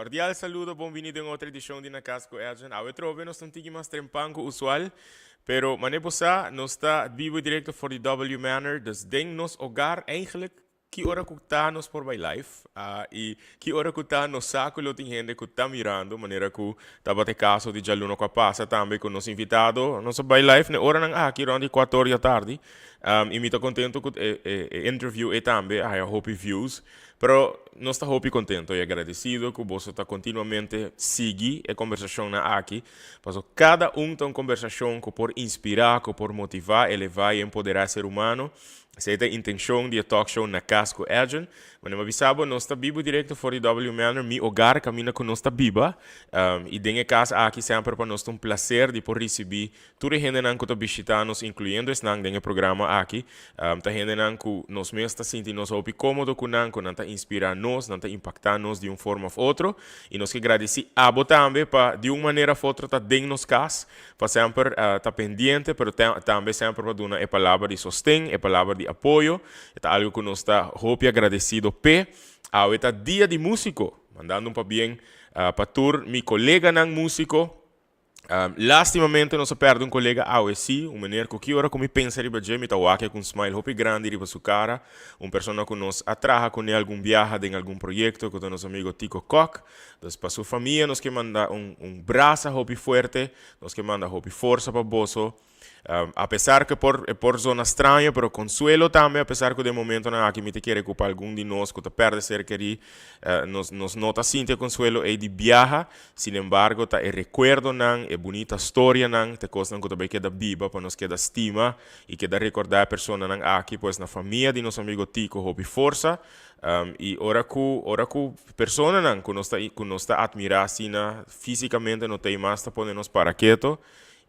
Cordial saludo, bon bini den otro edicion di Na Cas cu Edjean. Awe trobe nos ta un tiki mas trempan cu usual, pero mane bo sa, nos ta bibo y directo for di W Manor, dus den nos hogar eigenlijk ki ora cu ta nos por bay live, y ki ora cu ta nos sa cu lo tin hende cu ta mirando, manera cu tabata e caso di djaluna cu a pasa tambe cu nos invitado, nos a bay live n'e oranan aki rond di cuator di atardi, y mi ta contento cu e interview ey tambe a haya hopi views. Pero nos ta hopi contento y agradecido cu boso ta continuamente sigui e conversacionnan aki, paso cada un ta un conversacion cu por inspira, cu por motiva, eleva y empodera e ser humano. Esey ta e intencion di e talk show Na Cas cu Edjean. Manera mi a bisa bo, nos ta bibo directo for di W Manor, mi hogar caminda cu nos ta biba. Y den e cas aki semper pa nos ta un placer di por ricibi Tur e hendenan ku ta bishitá nos, inkluyendo esnan den e programa aki, ta hendenan ku nos mes ta sinti nos hopi kómodo ku nan, ku nan ta inspirá nos, nan ta impaktá nos di un forma òf otro. I nos ke gradisí abo tambe pa di un manera òf otro ta den nos kas, pa semper ta pendiente, pero tambe semper pa duna e palabra di sosten, e palabra di apoyo. E ta algu ku nos ta hopi agradesido p'e. Awe ta Dia di Músiko. Mandando un pabien pa tur mi koleganan músiko. Lastimamente nos a perde un colega awe si, un meneer cu ki ora cu mi pensa riba dje mi ta wak cu un smile hopi grandi riba su cara, un persona cu nos a traha cune algun biaha den algun proyecto cu ta nos amigo Tico Kock. Dus pa su famia nos ke manda un un brasa hopi fuerte, nos ke manda hopi forsa pa boso. A pesar cu e por e por zona straño, pero consuelo tambe, a pesar cu den momentonan aki mi ta kere cu pa algun di nos cu ta perde ser kerí, nos nos no ta sinti e consuelo ey di biaha, sin embargo ta e recuerdonan, e bunita storianan, ta e cosnan cu ta bay keda biba pa nos keda stima y keda recorda e personanan aki, pues na famia di nos amigo Tico hopi forsa, y ora cu ora cu personanan cu nos ta cu nos ta admira asina fisicamente no ta ey mas ta pone nos para keto,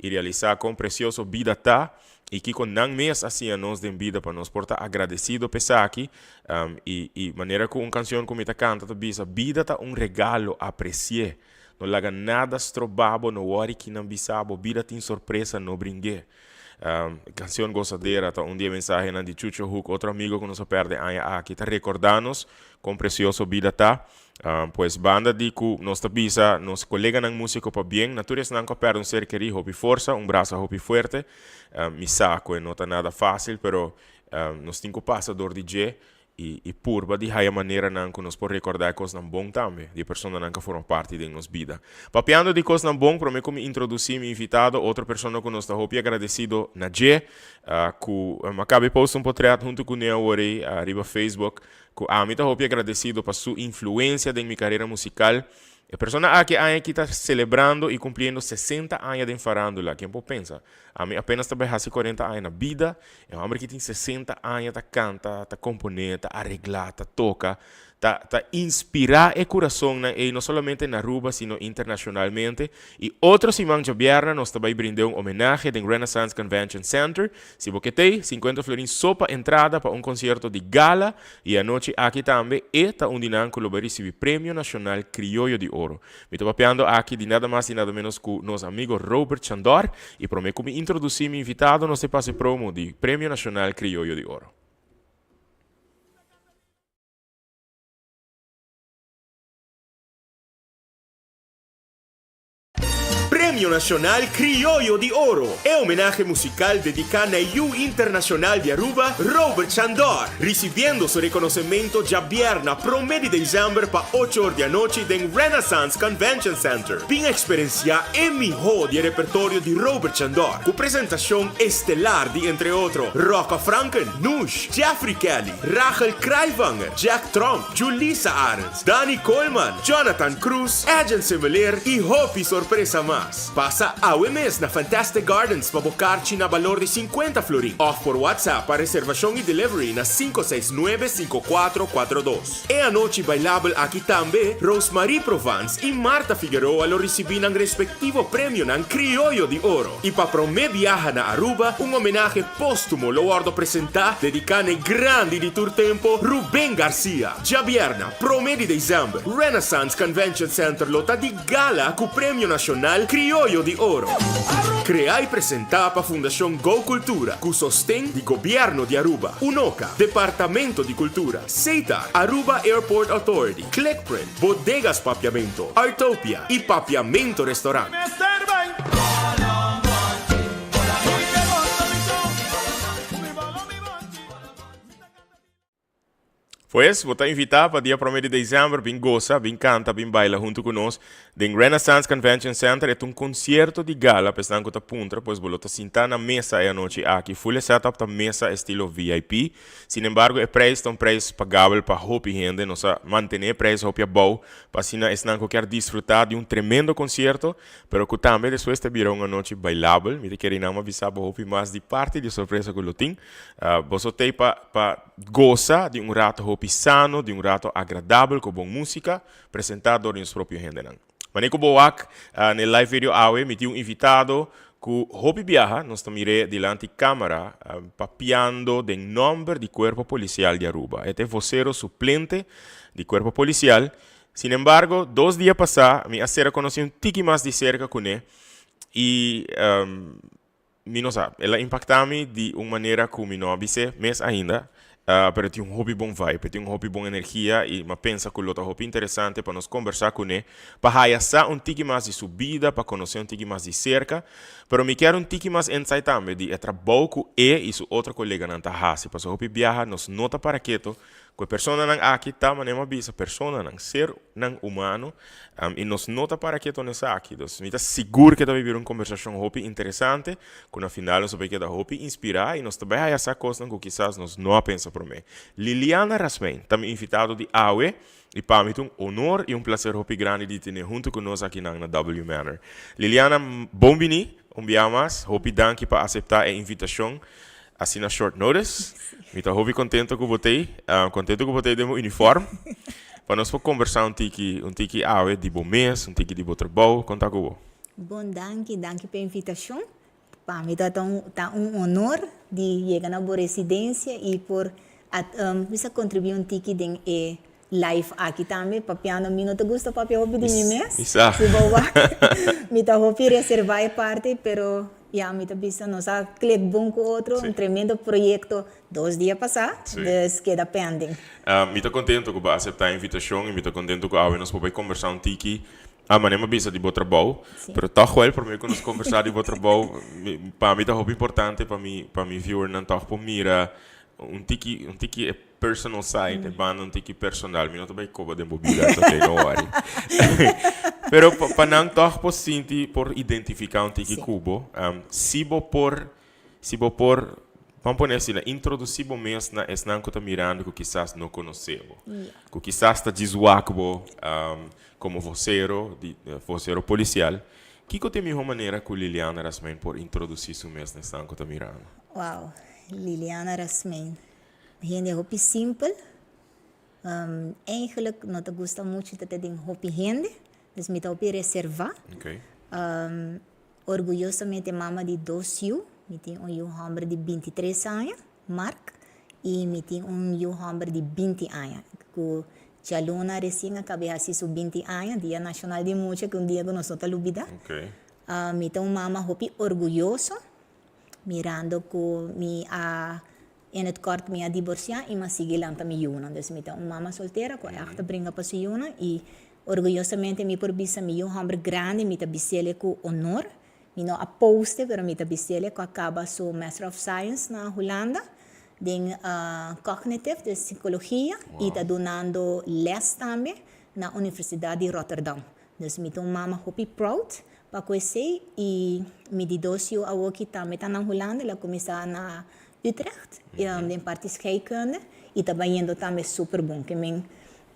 i realisá kon presioso bida ta i kiko nan mes a siña nos den bida pa nos por ta agradesido pa esaki. I i manera ku un kansion ku mi ta kanta ta bisa, Bida ta un regalo, apresi'é. No laga nada stroba bo, no wòri kinan bisa bo, bida tin sorpresa, no bring'é. E kansion Gozadera ta un di e mensahenan di Chucho Hoek, otro amigo ku nos a pèrdè aña aki, ta rekordá nos kon presioso bida ta. Pues banda di ku nos ta bisa nos koleganan músiko pabien, na tur esnan ku a pèrdè un ser kerí, hopi forsa, un brasa hopi fuerte. Mi sa ku e no ta nada fásil, pero nos tin ku pasa dor di dje i i purba di haya maneranan ku nos por rekordá e kosnan bon tambe di e personanan ku a forma parti den nos bida. Papiando di kosnan bon, promé ku mi introdusí mi invitado, otro persona ku nos ta hopi agradesido na dje, ku mi a kaba di post un potrèt huntu kuné awor ei riba Facebook, Ku ami ta hopi agradesido pa su influensia den mi karera musikal. E persona aki aña aki ta selebrando i kumpliendo 60 aña den farándula. Ken por pensa? Ami apenas ta bai hasi 40 aña na bida. E hòmber aki tin 60 aña ta kanta, ta komponé, ta areglá, ta toka, ta ta inspirá e kurasonnan ei no solamente na Aruba sino internashonalmente. I otro siman djabièrnè nos ta bai brind'é un homenahe den Renaissance Convention Center. Si bo ke t'ei, sinkuenta florin so pa entrada pa un konsierto di gala i anochi aki tambe e ta un di nan ku lo bai risibí Premio Nashonal Krioyo di Oro. Mi ta papiando aki di nada mas i nada ménos ku nos amigo Robert Chandor i promé ku mi introdusí mi invitado nos ta pasa e promo di Premio Nashonal Krioyo di Oro. Premio Nacional Crioyo di Oro, e homenahe musical dedica na e yu internacional di Aruba, Robert Chandor, ricibiendo su reconocemento djabierna prome di december pa ocho or di anochi den Renaissance Convention Center. Bin experiencia e miho di e repertorio di Robert Chandor, cu presentacion estelar di entre otro Rocca Franken, Nush, Jeffrey Kelly, Rachel Kraaijvanger, Jack Tromp, Julissa Arends, Dani Koolman, Jonathan Cruz, Edjean Semeleer y hopi sorpresa mas. Pasa awe mes na Fantastic Gardens pa bo karchi na balor di 50 florin of por WhatsApp pa reservacion y delivery na 569 5442. E anochi bailabel aki tambe Rosemarie Provence y Martha Figueroa lo ricibi nan respectivo premionan Crioyo di Oro. Y pa prome biaha na Aruba, un homenahe postumo lo wordo presenta dedica n'e grandi di tur tempo Ruben Garcia. Djabièrna, prome di december, Renaissance Convention Center lo ta di gala cu Premio Nacional Crioyo. Krioyo di Oro. Kreá i presentá pa Fundashon Go Cultura ku sosten di Gobièrnu di Aruba, Unoca, Departamento di Kultura, Setar, Aruba Airport Authority, Clickprint, Bodegas Papiamento, Artopia i Papiamento Restaurant. Pues, bo ta invitá pa dia promé di desèmber bin gosa, bin kanta, bin baila huntu ku nos den Renaissance Convention Center. E ta un konsierto di gala pa esnan ku ta puntra, pues bo lo ta sintá na mesa e anochi aki. Full e setup ta mesa estilo VIP. Sin embargo, e preis ta un preis pagabel pa hopi hende. Nos a mantené e preis hopi abou pa asina esnan ku kier disfrutá di un tremendo konsierto, pero ku tambe despues ta bira un anochi bailabel. Mi ta kere nan a bisa bo hopi mas di parti di e sorpresa ku lo tin. Boso t'ei pa pa gosa di un rato hopi sano, di un rato agradabel ku bon músika, presentá dor di nos propio hendenan. Manera ku bo wak na e live video awe, mi tin un invitado ku hopi biaha nos ta mir'é dilanti kámara papiando den nòmber di Kuerpo Polisial di Aruba. E ta e vosero suplente di Kuerpo Polisial. Sinembargo, dos dia pasá mi a sera konosí un tiki mas di serka kuné i Mi no sa. El a impacta mi di un manera cu mi no a bis'é mes ainda, pero e tin un hopi bon vibe, e tin un hopi bon energia y m'a pensa cu lo ta hopi interesante pa nos combersa cun'é, pa haya sa un tiki mas di su bida, pa conoce un tiki mas di cerca. Pero mi kier un tiki mas insight tambe di e trabou cu e y su otro coleganan ta haci, pasobra hopi biaha nos no ta para keto cu e personanan aki ta, manera m'a bisa, personanan, ser nan humano y nos no ta para keto n'esaki. Dus mi ta sigur ke ta bay bira un conversacion hopi interesante cu na final nos ta bay keda hopi inspira y nos ta bay haya sa cosnan cu kisas nos no a pensa prome. Liliana Rasmijn ta mi invitado di awe y pa mi ta un honor y un placer hopi grandi di tene hunto cu nos akinan na W Manor. Liliana, bon bini un bia mas. Hopi danki pa acepta e invitacion asina short notice. Mi ta hopi contento cu bo t'ey, contento cu bo t'ey den bo uniform. Pa nos por conversa un tiki, un tiki awe di bo mes, un tiki di bo trabou. Con ta cu bo? Bon danki, danki p'e invitacion. Pa mi ta un ta un honor di yega na bo residencia y por a bisa contribui un tiki den e live aki tambe. Papiando mi no ta gusta papia hopi di mi mes, Mi sa. si bo wak mi ta hopi reserva e parti, pero ya mi ta bisa nos a klik bon ku otro, un tremendo proyekto dos dia pasá, dus keda pending. Mi ta kontento ku bo a aseptá e invitashon i mi ta kontento ku awe nos por bai kombersá un tiki. A manera mi a bisa di bo trabou, pero tòg wèl promé ku nos kombersá di bo trabou, pa mi ta hopi importante pa mi pa mi viewernan tòg por mira un tiki un tiki e personal side, e banda un tiki personal. Mi no ta bai koba den bo bida, it's okay, no worry. Pero pa nan tòg por sinti, por identifiká un tiki ku bo, si bo por Si bo por, ban pone asina, introdusí bo mes na esnan ku ta mirando ku kisas no konosé bo, ku kisas ta djis wak bo komo vosero di vosero polisial, kiko ta e mihó manera ku Liliana Rasmijn por introdusí su mes na esnan ku ta mirando? Wow, Liliana Rasmijn, hende hopi simpel, Eigenlijk no ta gusta muchu ta ta den hopi hende, dus mi ta hopi reservá. Orguyosamente mama di dos yu, mi tin un yu hòmber di bintitres aña, Mark, i mi tin un yu hòmber di binti aña, ku djaluna resien a kaba e hasi su binti aña, Dia Nashonal di Mucha, ku un dia ku nos no ta lubidá. Mi ta un mama hopi orguyoso, mirando ku mi a In het kort mi a divorcia y mi a sigui lanta mi yunan. Dus mi ta un mama soltera cu echt ta bringa pa su yunan y orguyosamente mi por bisa mi yu homber grandi mi ta bisele cu honor. Mi no a poste pero mi ta bisele cu a caba su Master of Science na Hulanda den cognitive, dus psicologia y ta dunando les tambe na Universidad di Rotterdam. Dus mi ta un mama hopi proud pa cu esey y mi di dos yu awoki tambe ta na Hulanda, el a cuminsa na Utrecht den parti scheikunde y ta bayendo tambe super bon ke men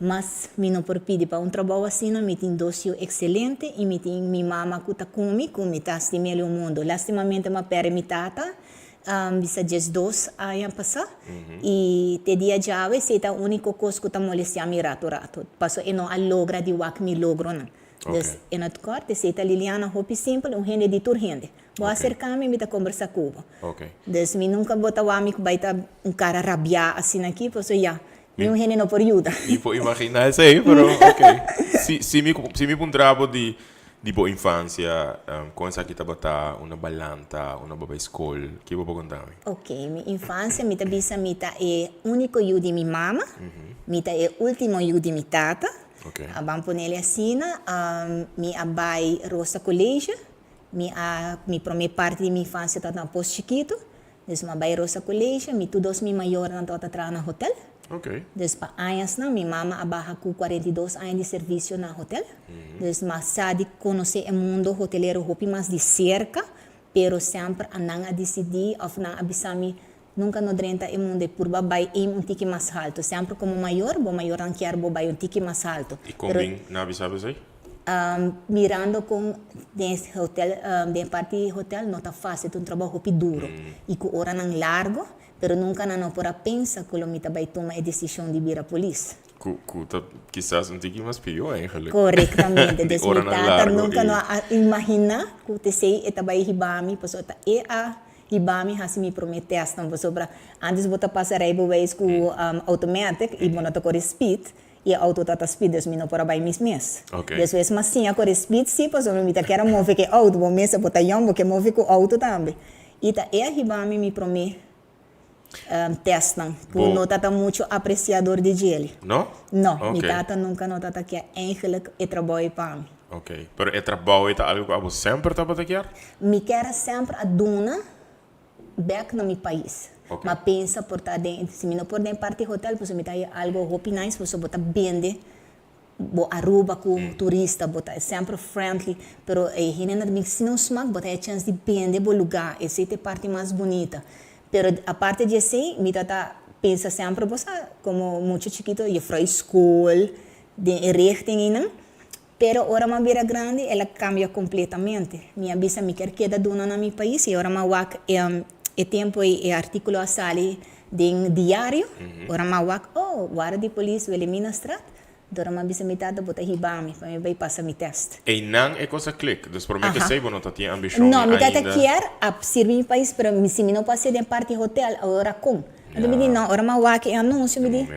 mas mi no por pidi pa un trabou asina mi tin dos yu excelente y mi tin mi mama cu ta cu mi cu mi ta stim'el un mundo lastimamente m'a perde mi tata bisa diesdos aña pasa y te dia djawe esey ta unico cos cu ta molestia mi rato rato paso e no a logra di wak mi logronan dus in het kort esey ta Liliana hopi simpel un hende di tur hende. Bo a acerca mi, mi ta combersa cu bo. Dus mi nunca bo ta wak mi cu bay ta un cara rabia asina aki, pasobra ya, niun hende no por yuda. Mi por imagina esey, pero ok. Si, si mi, si mi puntra bo di, Di bo infancia, con esaki tabata, unda bo a lanta, unda bo a bay scol, ki bo por conta mi? Ok, mi infancia mi ta bisa mi ta e unico yu di mi mama, mi ta e ultimo yu di mi tata, ban ponele asina, mi a bay Rosa College, mi a mi prome parti di mi infancia tabata na Pos Chikito, Dus mi a bai Rosa College, mi tur dos mi mayornan tabata traha na hotel. Dus pa añasnan mi mama a baha ku 42 aña di servisio na hotel. Dus mi a sa di konosé e mundo hotelero hopi mas di serka, pero semper a nan a disidí òf nan a bisa mi nunka no drenta e mundo e purba bai aim un tiki mas haltu. Semper komo mayor, bo mayornan kier bo bai un tiki mas haltu. I kon bin nan a bisa bo esei? Mirando con den e hotel, den e parti di hotel no ta facil, ta un trabao hopi duro y cu oranan largo, pero nunca nan no por a pensa cu lo mi ta bay tuma e decision di bira polis. Cu, cu ta kisas un tiki mas pio eigenlijk. Correctamente, dus mi tata nunca no a imagina cu t'esey e ta bay hiba mi, pasobra ta e a hiba mi haci mi prome testnan, pasobra antes bo ta pasa rijbewijs cu automatic y bo no ta core speed, I e auto ta ta speed dus mi no por a bai mis mes. Despues m'a siña kore speed si pasobra mi ta kier a move ku e auto. Bo mes bo ta yòn bo ke move ku auto tambe. I ta e a hiba mi mi prome testnan ku no ta ta muchu apresiador di djeli. No? No, mi tata nunka no ta ta kier eigenlijk e trabou ei pa mi. Ok. Pero e trabou ei ta algu ku abo semper tabata kier? Mi kier a semper a duna bek na mi pais. Ma pensa por ta den, si mi no por den parti hotel pasobra mi ta haña algo hopi nice pasobra bo ta bende bo Aruba ku turista, bo ta semper friendly, pero e hendenan ta bin si no smak bo ta haña chance di bende bo luga, esei ta e parti mas bunita. Pero aparte di esei mi ta ta pensa semper bo sa komo mucha chikito jefrou skol den e richting einan. Pero ora m'a bira grandi el a cambia completamente. Mi a bisa mi kier keda duna na mi pais y ora m'a wak e tempo ey e articulo a sali den diario, ora m'a wak, oh, warda di polis Wilhelminastraat, dor m'a bisa mi tata bo ta hiba mi pa mi bay pasa mi test. Eynan e cos a click, dus prome ke esey bo no ta tin ambicion No, mi tata kier a sirbi mi pais pero si mi no por haci den parti hotel awor a con? Anto mi di no, ora m'a wak e anuncio mi di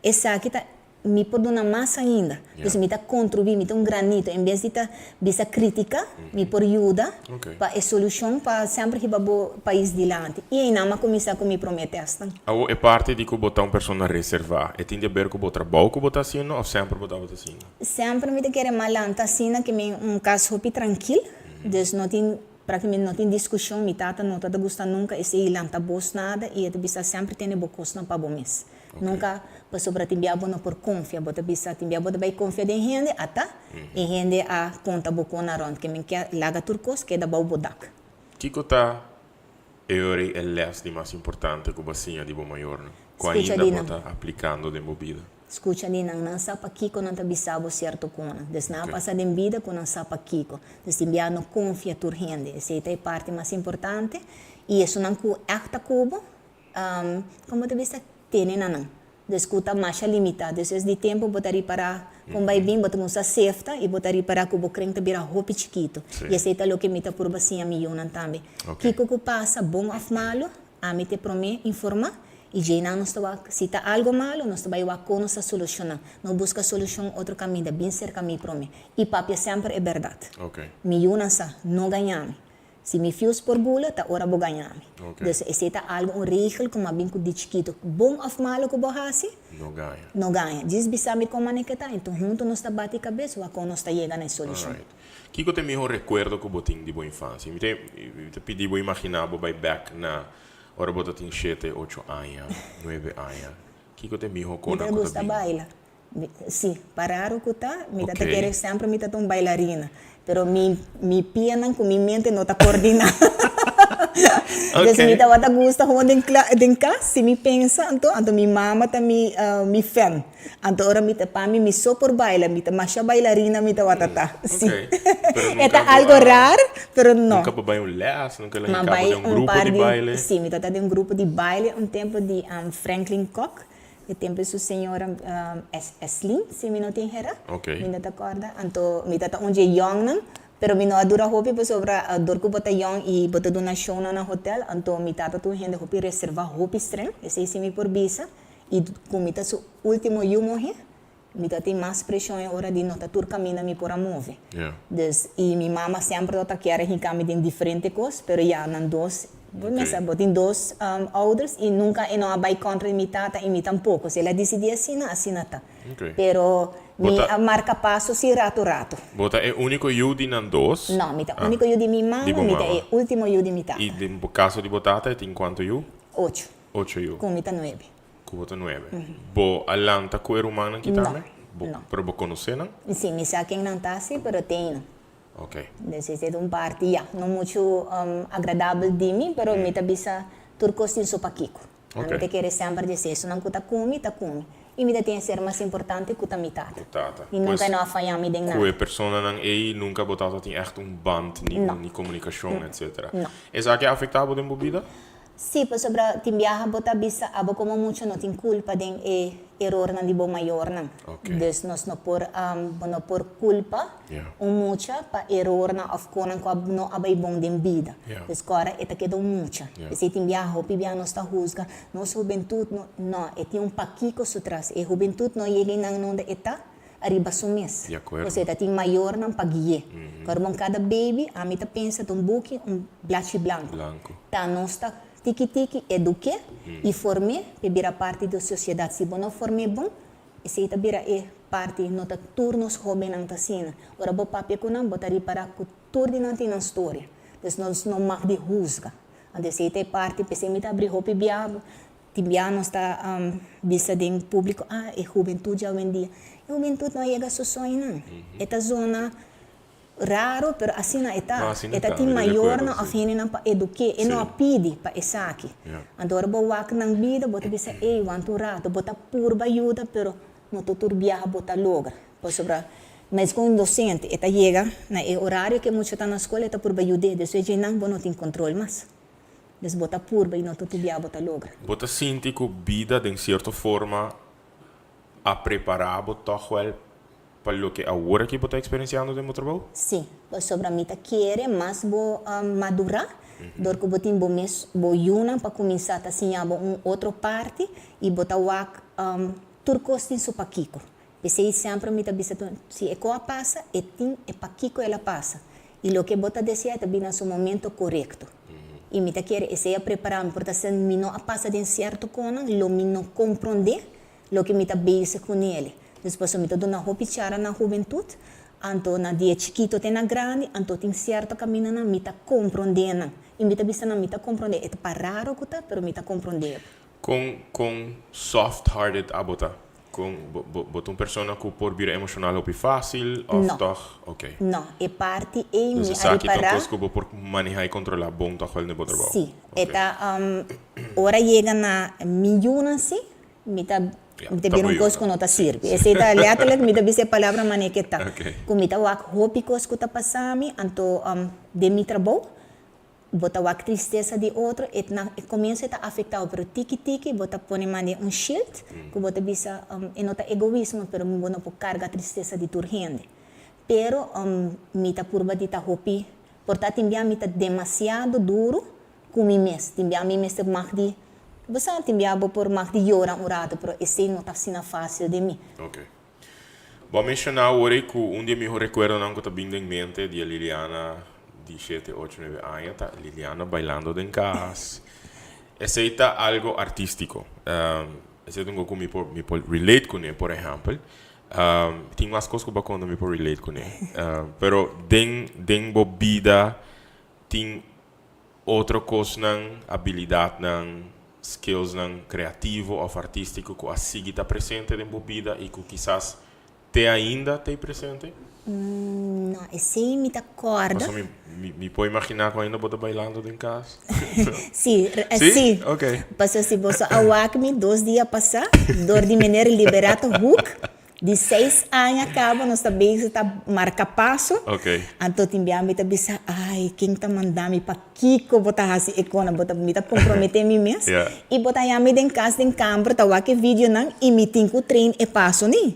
esaki ta Mi por duna mas ainda. Dus mi ta contribuí, mi ta un granito. En bes di ta bisa critica, mi por yuda pa e solucion pa semper hiba bo pais dilanti. Y einan m'a cuminsa cu mi prome testnan. Awor e parti di cu bo ta un persona reserva, e tin di haber cu bo trabou cu bo ta haciendo of semper bo tabata asina? Semper mi ta kere m'a lanta asina cu mi un cas hopi trankil. Dus no tin Prákticamente no tin diskushon, mi tata no ta ta gusta nunka esei lanta bos nada i e ta bisa semper tene bo kosnan pa bo mes. Nunka pasobra tin bia bo no por konfia, bo ta bisa tin bia bo ta bai konfia den hende ata e hende a konta bo kona rònt ke men ke laga tur kos keda bou bo dak. Kiko ta e ora ei e lès di mas importante ku bo a siña di bo mayornan ku Skucha ainda di bo nan. ta aplikando den bo bida? Skucha di nan, nan sa pakiko nan ta bisa bo sierto konan. Dus nan a pasa den bida ku nan sa pakiko. Dus tin bia no konfia tur hende. Esei ta e parti mas importante. I esunnan ku ègt ta ku bo, kon bo ta bisa, tene na nan. Dus ku ta masha limitá. Dus es di tempu bo ta ripará kon bai bin, bo ta kuminsá sefta i bo ta ripará ku bo kren ta bira hopi chikitu. I esei ta loke mi ta purba siña mi yunan tambe. Kiko ku pasa, bon òf malu, Ami te promé informá i djeinan nos ta wak si ta algo malo nos ta bai wak kon nos ta solushoná. No buska solushon otro kaminda, bin serka mi promé i papia semper e bèrdat. Mi yunan sa, no gaña mi. Si mi fius por bula ta ora bo gaña mi. Dus esei ta algo un regel ku mi a bin ku di chikitu. Bon òf malo ku bo hasi, no gaña. Djis bisa mi kon manera ke ta, enton huntu nos ta bati kabes wak kon nos ta yega na e solushon. Kiko ta e miho rekuerdo ku bo tin di bo infansia? Mi ta mi ta pidi bo imaginá bo bai bèk na ora bo ta tin shete, ocho aña, nuebe aña. Kiko ta e miho Mi konan ta ku ta gusta bin? baila. Mi, sí, pa raro ku ta, mi ta ta kere semper mi ta ta un bailarina. Pero mi mi pianan ku mi mente no ta kordiná. Dus mi tabata gusta gewoon den kla den kas, si mi pensa anto, anto mi mama ta mi mi fan. Anto ora mi ta pa mi, mi so por baila, mi ta masha bailarina mi tabata ta, si. E ta algo rar, pero no. Nunca bo bai un les, nunca la Ma hinca bo bai den un un grupo par di di, baile? si, mi tabata den un grupo di baile un tempo di Franklin Kock, e tempo su señora Eslin, si mi no tin hera, mi no ta corda, anto mi tabata un dje yongnan, pero mi no a dura hopi pasobra dor cu bo ta yong y bo ta duna shownan na hotel, anto mi tata ta un hende hopi reserva, hopi streng, esey si mi por bisa. I ku mi ta su último yu muhé, Mi ta tin mas preshon e ora di no ta tur kaminda mi por a move. Dus, i mi mama semper tabata kier a hinka mi den diferente kos, pero ya nan dos, bo mester bo tin dos ouders i nunka e no a bai kontra di mi tata i mi tampoko. Si el a disidí asina, asina ta. Pero mi a marka paso si rato rato. Bo ta e úniko yu di nan dos? No, mi ta úniko yu di mi mama, mi ta e último yu di mi tata. I den bo kaso di bo tata e tin kuantu yu? Ocho. Ocho yu. Ku mi ta nuebe. Ku bo ta nuebe. Bo a lanta ku e rumannan ki tambe? No, no. Pero bo konosé nan? Si, mi sa ken nan ta si, pero te no. Ok. Dus esei ta un parti, ya, no muchu agradabel di mi, pero mi ta bisa tur kos tin su pakiko. Ok. Mi ta kere semper di esei, esunnan ku ta ku mi, ta ku mi. I mi ta tin e ser mas importante ku ta mi tata. Ku tata. I nunka e no a faya mi den nada. Ku e personanan ei nunka bo tata tin ègt un band, ni No. ni komunikashon, etcetera. No. Esaki a afektá bo den bo bida? Sí, pasobra tin biaha bo ta bisa abo komo mucha no tin kulpa den e erornan di bo mayornan. Dus nos no por, bo no por kulpa un mucha pa erornan òf konan ku a no a bai bon den bida. Dus kòrda e ta keda un mucha. P'esei tin biaha, hopi biaha nos ta husga nos hubentut no, no, e tin un pakiko su tras. E hubentut no yega einan unda e ta ariba su mes. Osea ta tin mayornan pa gui'é. Kòrda bon kada baby, ami ta pensa ta un buki, un blachi blanku. Ta nos ta tiki tiki eduk'é i form'é p'e bira parti di sosiedat. Si bo no form'é bon, esei ta bira e parti, no ta tur nos hóbennan ta asina. Ora bo papia ku nan, bo ta ripará ku tur di nan tin nan storia. Dus nos no mag di husga. Anto esei ta e parti, p'esei mi ta abri hopi biaha. Tin bia nos ta bisa den públiko, ah, e hubentut dje awendia. E hubentut no a yega su soñonan. E ta zona raro, pero asina e ta. E ta tin mayornan òf hendenan pa eduk'é. E no a pidi pa esaki. Anto ora bo wak nan bida, bo ta bisa, ey, wanta un rato. Bo ta purba yuda, pero no ta tur biaha bo ta logra. Pasobra mes ku un dosente, e ta yega na e orario ku e mucha ta na skol, e ta purba yud'é. Despues dje nan bo no tin kontrol mas. Des bo ta purba i no ta tubia bo ta logra. Bo ta sinti ku bida den sierto forma a prepará bo tòg wèl pa loke awor aki bo ta eksperensiando den bo trabou? Sí, pasobra mi ta kere mas bo madurá dor ku bo tin bo mes bo yunan pa kuminsá ta siña bo un otro parti i bo ta wak tur kos tin su pakiko. P'esei semper mi ta bisa tur, si e ko a pasa, e tin e pakiko el a pasa. I loke bo ta desea e ta bini na su momento korekto. I mi ta kere esei a prepará mi, por ta si mi no a pasa den sierto konan, lo mi no komprondé loke mi ta bezig ku nele. Dus pasobra mi ta duna hopi chara na hubentut, anto na di e chikito te na grandi, anto tin sierto kamindanan mi ta komprondé nan. I mi ta bisa nan mi ta komprondé, e ta pa raro ku ta, pero mi ta komprondé bo. Kon kon soft hearted abo ta? Kon bo bo bo ta un persona ku por bira emoshonal hopi fásil òf No. tòg? Oké. No, e parti ei Dus mi a esaki ta un ripará. kos ku bo por manehá i kontrolá bon tòg wèl den bo trabou? Sí, e Oké. ta ora yega na mi yunan sí, mi ta Ya, mi ta ta bira bo un kos ku yunan. no ta Sí, sirbi. sí. Esei ta lèterlik mi ta bisa e palabra manera ke ta. Oké. Ku mi ta wak hopi kos ku ta pasa mi, anto den mi trabou Bo ta wak tristesa di otro, e na e komienso e ta afektá bo, pero tiki tiki bo ta pone mane un shield ku bo ta bisa e no ta egoismo pero bo no por karga tristesa di tur hende. Pero mi ta purba di ta hopi, por ta tin bia mi ta demasiado duru ku mi mes, tin bia mi mester mag di, bo sa tin bia bo por mag di yora un rato pero esei no ta asina fásil den mi. Ok. Bo a menshoná awor ei ku un di e mihó rekuerdonan ku ta bin den mente di e Liliana di shete, ocho, nuebe aña ta Liliana bailando den kas. Esei ta algo artístiko. Esei ta un kos ku mi por mi por relate kuné, por ehèmpel. Tin mas kos ku bo a konta mi por relate kuné. Pero den den bo bida tin Otro kosnan, abilidatnan, skillsnan kreativo òf artístiko ku a sigui ta presente den bo bida i ku kisas te ainda t'ei presente? No, esei mi ta kòrda. Pasobra mi mi por imaginá ku ainda bo ta bailando den kas. Sí, Sí? sí. Ok. Pasobra si boso a wak mi dos dia pasá dor di meneer Liberato Hoek, Di seis aña caba nos ta bezig ta marca paso. Anto tin bia mi ta bisa, ay, ken ta manda mi? Pakico bo ta haci e cona? Bo ta, mi ta compromete mi mes. Y bo ta haya mi den cas, den camber, ta wak e videonan y mi tin cu train e paso ni.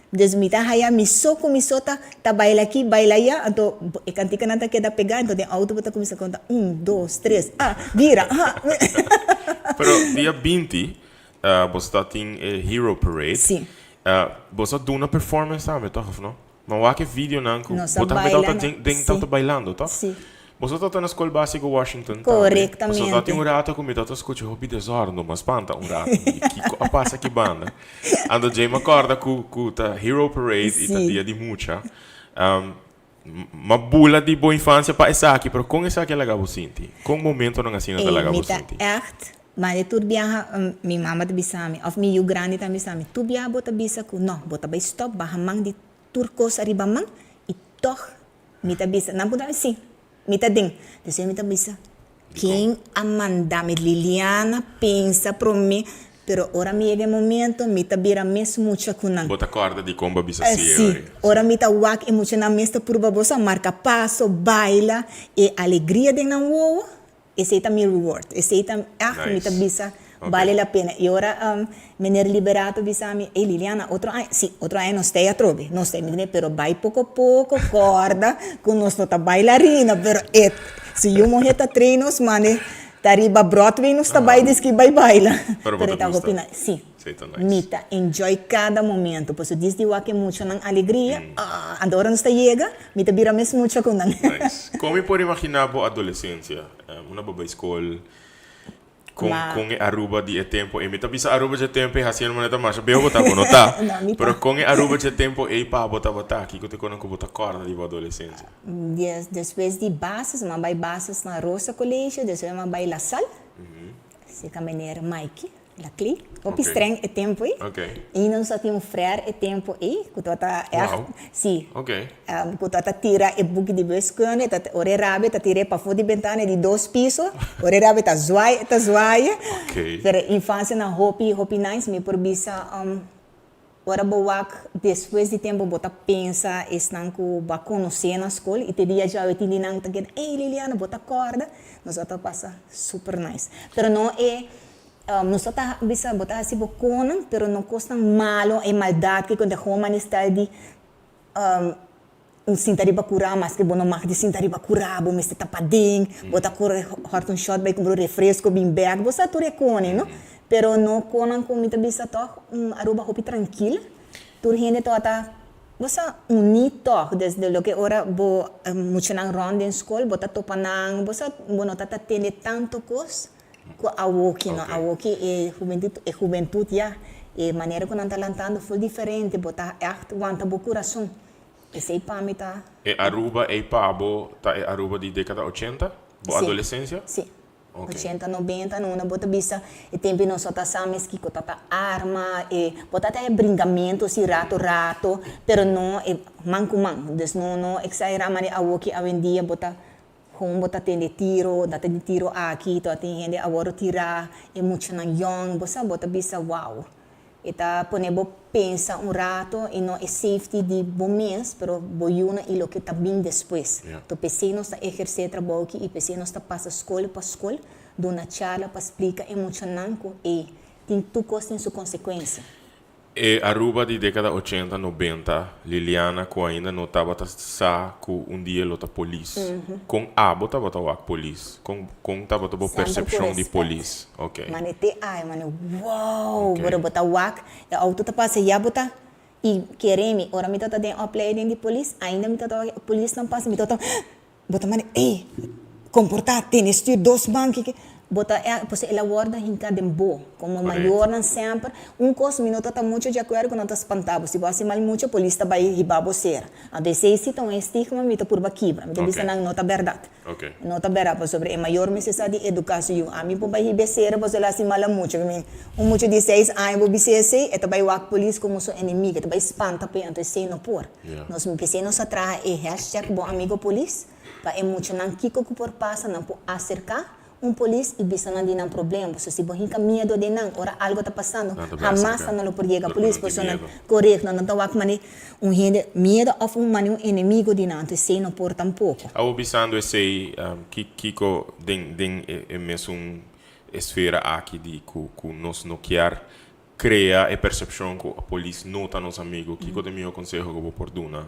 Dus mi ta haya mi so cu mi so ta, ta baila aki, baila aya. Anto e canticanan ta keda pega, anto den auto bo ta cuminsa conta, un, dos, tres, ah, bira, ah. Pero dia 20, Bo sta tin e Hero Parade. Sí. Bo sa duna performance tambe toch of no? Ma wak e videonan ku Nos a bo tambe baila tabata na den den sí. tabata bailando toch? Sí. Boso tabata na Skol Básiko Washington tambe. Pasobra Korektamente. tin un rato ku mi tabata skucha hopi desòrdu, m'a spanta un rato. Mi di kiko a pasa aki banda? Anto djei m'a kòrda ku ku ta Hero Parade i ta Sí. dia di mucha. M'a bula di bo infansia pa esaki, pero kon esaki a laga bo sinti? Kon momentonan asina ta Ey, laga mi bo ta sinti? ègt, ma de tur biaha mi mama ta bisa mi, òf mi yu grandi ta bisa mi, tur biaha bo ta bisa ku no, bo ta bai stòp baha man di tur kos ariba man i tòg mi ta bisa, nan puntra mi, si, mi ta den. Despues mi ta bisa, Dikon? ken a manda mi? Liliana pensa promé, pero ora mi yega e momento mi ta bira mes mucha ku nan. Bo ta kòrda dikon bo a bisa si e Si, ora ei? ora mi ta wak e muchanan mes ta purba bo sa marka paso, baila, e alegria den nan wowo, esei ta mi reward, esei ta ègt mi ta Nice. bisa Ok. bale la pena. I ora meneer Liberato bisa mi, ey Liliana, otro aña, si, otro aña nos ta ei atrobe, nos ta ei, mi di, pero bai poko poko, kòrda ku nos no ta bailarina, pero e, si yu muhé ta train nos mane Ta riba Broadway nos ta bai diski bai baila. Pero bo Pero ta e ta gusta. hopi nice. Sí. Sí, ta nice. Mi ta enjoy cada momento. Pasobra disdi wak e muchanan alegria, ah, anto ora nos ta yega, mi ta bira mes mucha cu nan. Nice. Con mi por imagina bo adolescencia? Unda bo bai school? Con, Ma. con e Aruba di e tempo ei? Mi ta bisa Aruba dje tempo ei haciendo manera ta masha beu bo ta, bo no ta. No, mi Pero ta. con e Aruba dje tempo ei pa bo tabata? Kico ta e conan cu bo ta corda di bo adolescencia? Des, despues di basis, m'a bai basis na Rosa Colegio, despues m'a bai La Salle, cerca meneer Mikey Laclé, hopi streng e tempo ei. I nos a tin un frère e tempo ei, cu tabata echt, si, cu tabata tira e buki di wiskunde, ta, ora e rabia ta tir'é pafó di bentana di dos piso, ora e rabia ta zwaai, e ta zwaai. Pero infancianan hopi, hopi nice, mi por bisa. Ora bo wak despues di tempu bo ta pensa esnan ku bo a konosé na skol i te dia djawe tin di nan ta keda, ey Liliana bo ta kòrda? Nos a ta pasa super nice. Pero no e nos ta ta bisa bo ta hasi bo konan pero no kosnan malo e maldat ke konta homan e style di Un sinta riba kurá, maske bo no mag di sinta riba kurá, bo mester ta paden, bo ta kore hòrt un shòt bai kumpra un refresko bin bèk, bo sa tur e kone, no? Pero no konan ku mi ta bisa tòg, un Aruba hopi trankil, tur hende tabata, bo sa, uní tòg, desde loke ora bo muchanan rònt den skol, bo ta topa nan, bo sa, bo no ta ta tende tantu kos ku awoki, no? Awoki e hubentut, e hubentut ya, e manera ku nan ta lantando ful diferente, bo ta ègt wanta bo kurason. Esei pa mi ta. E Aruba ei pa bo ta e Aruba di dekada ochenta? Bo Sí. adolesensia? Sí. Ok. Ochenta, nobenta, no unda bo ta bisa e tempu nos no ta sa mes kiko ta ta arma, e bo ta ta e bringamento si rato rato, pero no e man ku man. Dus no no exagera manera awoki awendia bo ta Kon bo ta tende tiro, ta tende tiro aki, ta tin hende a wòrdu tirá, e muchanan yòn, bo sa, bo ta bisa wou. E ta pone bo pensa un rato i no e safety di bo mes, pero bo yunan i loke ta bin despues. To p'esei nos ta ehersé e trabou aki i p'esei nos ta pasa skol pa skol, duna charla pa splika e muchanan ku ey, tin tur kos tin su konsekuensia. E Aruba di dekada ochenta, nobenta, Liliana ku ainda no tabata sa ku un dia lo ta polis. Kon abo tabata wak polis? Kon kon tabata bo Semper ku persepshon di respet. polis? Ok. Mane te ai, mane wow, Ok. ora bo ta wak, e auto ta pasa ya bo ta i kere mi, ora mi tabata den opleiding di polis, ainda mi tabata wak e polisnan pasa mi tabata bo ta mane ey, komportá, tene stuur dos man kiki, bo ta e pasobra el a wòrdu hinká den bo komo mayornan semper, un kos mi no ta ta mucho di akuerdo ku nan ta spantá bo, si bo hasi mal mucho polis ta bai hiba bo sera, anto esei si ta un estigma mi ta purba kibra, mi ta bisa nan no ta bèrdat, no ta bèrdat pasobra e mayor mester sa di eduká su yu, ami por bai hiba e sera pasobra el a hasi mal a mucha, un mucha di seis aña bo bisa esei e ta bai wak polis komo su enemigo, e ta bai spanta p'e, anto esei no por. Nos p'esei nos a traha e hashtag Bon Amigo Polis pa e muchanan kiko ku por pasa nan por aserká un polis i bisa nan di nan problema. Pasobra si bo hinka miedo den nan ora algo ta pasando hamas nan lo por yega polis pasobra nan korekto nan ta wak manera un hende miedo òf un manera un enemigo di nan anto esei no por tampoko. Abo bisando esei kiko den den e mesun esfera aki di ku ku nos no kier Crea e percepcion cu polis no ta nos amigo, kico ta e miho conseho cu bo por duna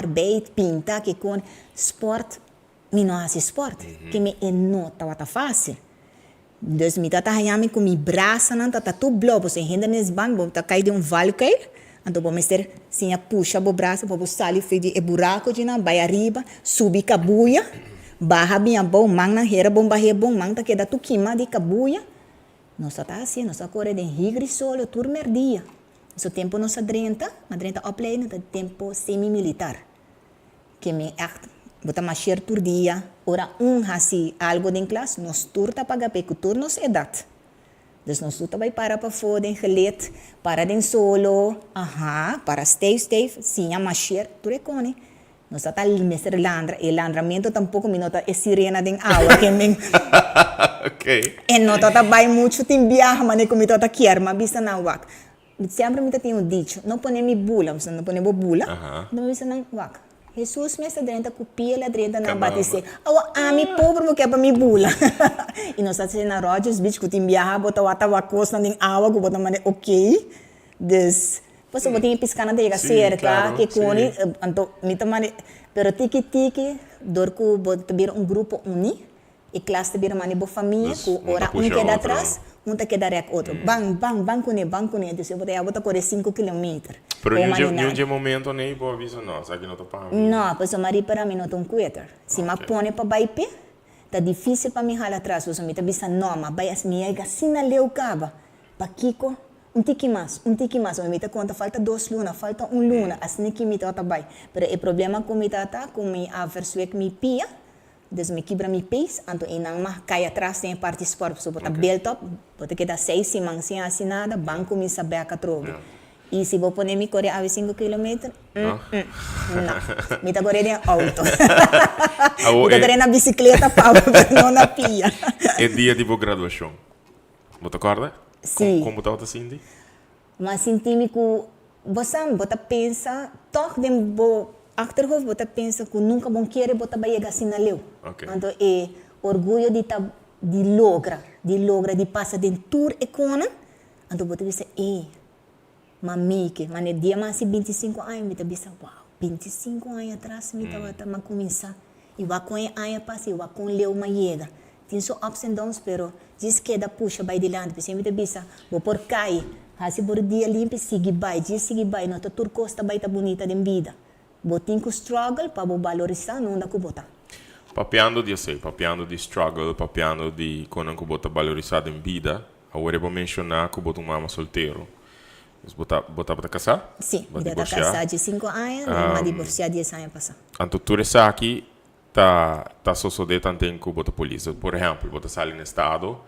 Arbeid, pinta, kikon, sport, mi no hasi sport, ke mi e no tabata fácil. Dus mi ta ta haña mi ku mi brasanan ta ta tur blou, pasobra e hindernisbaan bo ta kai den un valkuil, anto bo mester siña pusha bo brasa pa bo sali for di e buraku djinan bai ariba, subi kabuya, baha bin abou, mannan hera bon bah'é bon, man ta keda tur kima di kabuya. Nos ta ta hasié, nos ta kore den higri solo tur mèrdia. So tempu nos a drenta, a drenta opleiding ta tempu semi-militar. Ke mi ègt bo ta masher tur dia, ora un hasi algo den klas, nos tur ta paga p'e ku tur nos edat. Dus nos tur ta bai para pafó den gelet, para den solo, aha, para stijf stijf, siña masher, tur e kone. Nos ta ta mester landra, e landramento tampoko mi no ta e sirena den awa ke men e no ta ta bai muchu tin biaha manera ku mi ta ta kier, m'a bisa nan wak. Semper mi ta tin un dicho, no pone mi bula, pasobra no pone bo bula, enton mi bisa nan, wak, Hesus mes ta drenta ku pia el a drenta nan batis'é. Awa ami pober bo ke pa mi bula. I nos ta hasi na Rogers Beach ku tin biaha bo ta wak ta wak kosnan den awa ku bo ta manda ok. Dus, pasobra bo tin e piskanan ta yega serka, ke koni, anto mi ta manda, pero tiki tiki dor ku bo ta bira un grupo uní, E klas ta bira manda bo famia Dus ku un ta ora un pusha keda otro. atras, un ta keda rèk otro. Ban, ban, ban kuné, ban kuné. Dus bo ta ya bo ta kore sinku kilometer. Pero Bo niun dje, manda niun nada. dje momento nei bo a bisa no, esaki no ta pa mi. No, pasobra mi a ripara mi no ta un kueter. Si mi a Ok. pone pa bai p'e, ta difísil pa mi hala atras pasobra mi ta bisa no, mi a bai as mi yega asina leu kaba. Pakiko? Un tiki mas, un tiki mas. Mi ta konta falta dos luna, falta un luna, asina ki mi tabata bai. Pero e problema ku mi tabata ku mi a verswek mi pia. Dus mi kibra mi pees, anto einan m'a kai atras den e parti sport, pasobra bo ta build up, bo ta keda seis siman sin hasi nada, ban kuminsa bek atrobe. I si bo pone mi kore awe sinku kilometer, mm mm, no. Mi ta kore den outo. Mi ta kore na bisikleta pa bo, pero no na pia. E dia di bo graduashon, bo ta kòrda? Si. Kon bo tabata sinti? Mi a sinti mi ku, bo sa, bo ta pensa tòg den bo achterhoofd bo ta pensa ku nunka bo kere bo ta bai yega asina leu. Anto e orguyo di ta di logra, di logra di pasa den tur e konan, anto bo ta bisa, ey, Ma meke, ma ne dia mas di 25 aña mi ta bisa, wow, 25 aña atras mi tabata, m'a cuminsa y wak con e aña pasa y wak con leu m'a yega. Tin su ups and downs pero djis keda pusha bay dilanti. P'esei mi ta bisa, bo por cay, haci bo dia limpi, sigui bay, djis sigui bay, no ta tur cos ta bay ta bunita den bida. Bo tin cu struggle pa bo balorisa nunda cu bo ta. Papiando di esey, papiando di struggle, papiando di conan cu bo ta balorisa den bida, Awor e bo menshoná ku bo ta un mama soltero. Dus bo ta bo tabata kasá? Sí, mi tabata kasá diesinku aña, mi a divorsiá dies aña pasá. Anto tur esaki ta ta sosodé tanten ku bo ta polis. Por ehèmpel, bo ta sali na estado,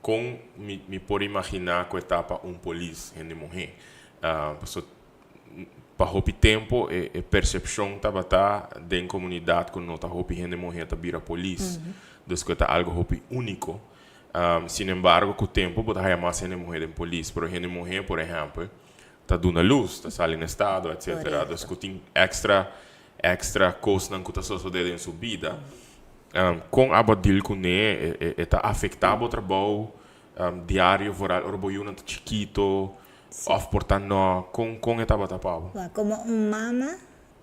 kon mi mi por imaginá ku e ta pa un polis hende muhé? Pasobra pa hopi tempu e e persepshon tabata den komunidat ku no ta hopi hende muhé ta bira polis. Dus ku e ta algu hopi úniko. Sin embargo, ku tempu bo ta haya mas hende muhé den polis, pero hende muhé, por ehèmpel, ta duna lus, ta sali na estado, etcétera. Dus ku tin èkstra, èkstra kosnan ku ta sosodé den su bida. Kon abo a deal kuné? E ta afektá bo trabou diario, vooral ora bo yunan ta chikito òf por ta nò? Kon, kon e tabata pa bo? Komo un mama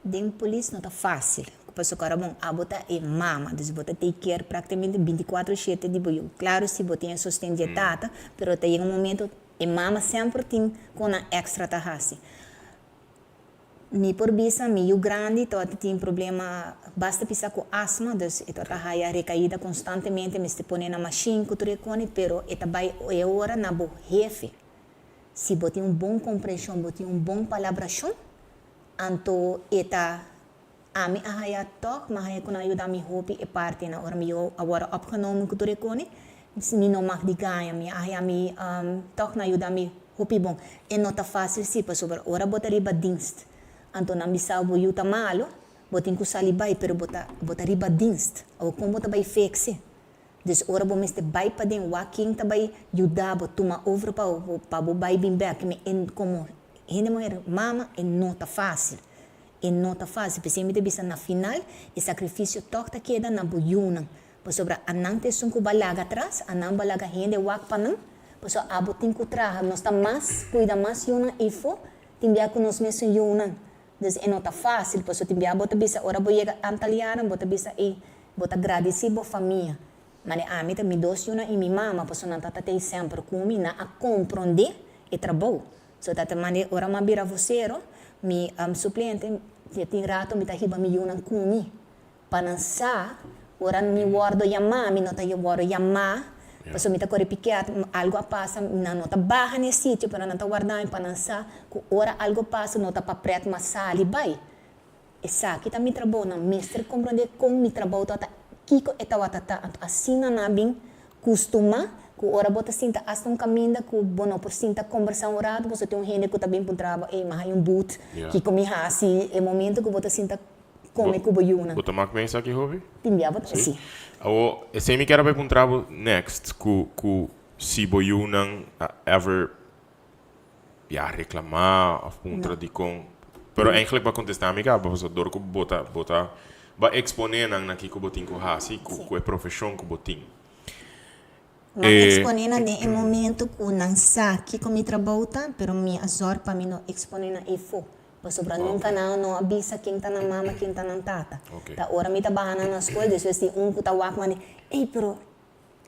Den polis no ta fácil, pasobra ora bon abo ta e mama, dus bo ta take care prácticamente binticuatro shete di bo yu. Claro si bo tin e sosten di e tata, pero ta yega un momento e mama semper tin con nan extra ta haci. Mi por bisa mi yu grandi tabata tin problema basta pisa cu asma, dus e tabata haya recaida constantemente, mester pone na machine cu tur e coni, pero e ta bay e ora na bo hefe. Si bo tin un bon comprension, bo tin un bon palabracion, Anto e ta, Ami a haya tòg, m'a haya ku nan a yuda mi hopi e partinan. Ora mi yo a wòrdu opgenomen ku tur e koni, mi no mag di gaña. Mi a haya mi tòg nan a yuda mi hopi bon. E no ta fásil sí, pasobra ora bo ta riba dienst, anto nan bisa bo yu ta malu, bo tin ku sali bai, pero bo ta bo ta riba dienst. Awor kon bo ta bai fix e? Dus ora bo mester bai paden wak ken ta bai yuda bo tuma over pa bo pa bo bai bin bek. Mi e komo hende muher mama e no ta fásil. E no ta fásil. P'esei mi ta bisa na final e sakrifisio tòg ta keda na bo yunan. Pasobra anan ta esun ku bo a laga atras, anan bo a laga hende wak pa nan. Pasobra abo tin ku traha. Nos ta mas kuida mas yunan eifó tin bia ku nos mesun yunan. Dus e no ta fásil, pasobra tin bia bo ta bisa ora bo yega Antalianan bo ta bisa ei bo ta gradisí bo famia. Mane ami ta mi dos yunan i mi mama pasobra nan tata t'ei semper ku mi, nan a komprondé e trabou. So tata mane ora mi a bira vosero, mi suplente tin rato mi ta hiba mi yunan ku mi pa nan sa ora mi wòrdu yamá, mi no ta wòrdu yamá pasobra mi ta kore piket, algu a pasa, nan no ta baha na e sitio pero nan ta warda mi pa nan sa ku ora algu pasa no ta pa prèt mas sali bai. Esaki ta mi trabou, nan mester komprondé kon mi trabou tabata, kiko e tabata ta. Anto asina nan a bin kustumá ku ora bo ta sinta asta un kaminda ku bo no por sinta kombersá un ratu pasobra tin un hende ku ta bin puntra bo, ey mi haña un but, kiko mi hasi? E momento ku bo ta sinta Come cu bo yunan. Bo ta mak mesa aki hopi? Tin bia bo ta, si. Awo, esei mi kier a bai puntra bo next, cu cu si bo yunan a ever, ya, reclama of puntra dicon. Pero eigenlijk bo a contesta mi caba, pasobra dor cu bo ta, bo ta, bo a expone nan na kico bo tin cu haci, cu cu e profesion cu bo tin. Mi a expone nan den e momento cu nan sa kico mi trabou ta, pero mi a zorg pa mi no expone nan eyfo. Pasobra nunka nan no a bisa ken ta nan mama, ken ta nan tata. Ta ora mi ta baha nan na skol, despues tin un ku ta wak mandi, Ey, pero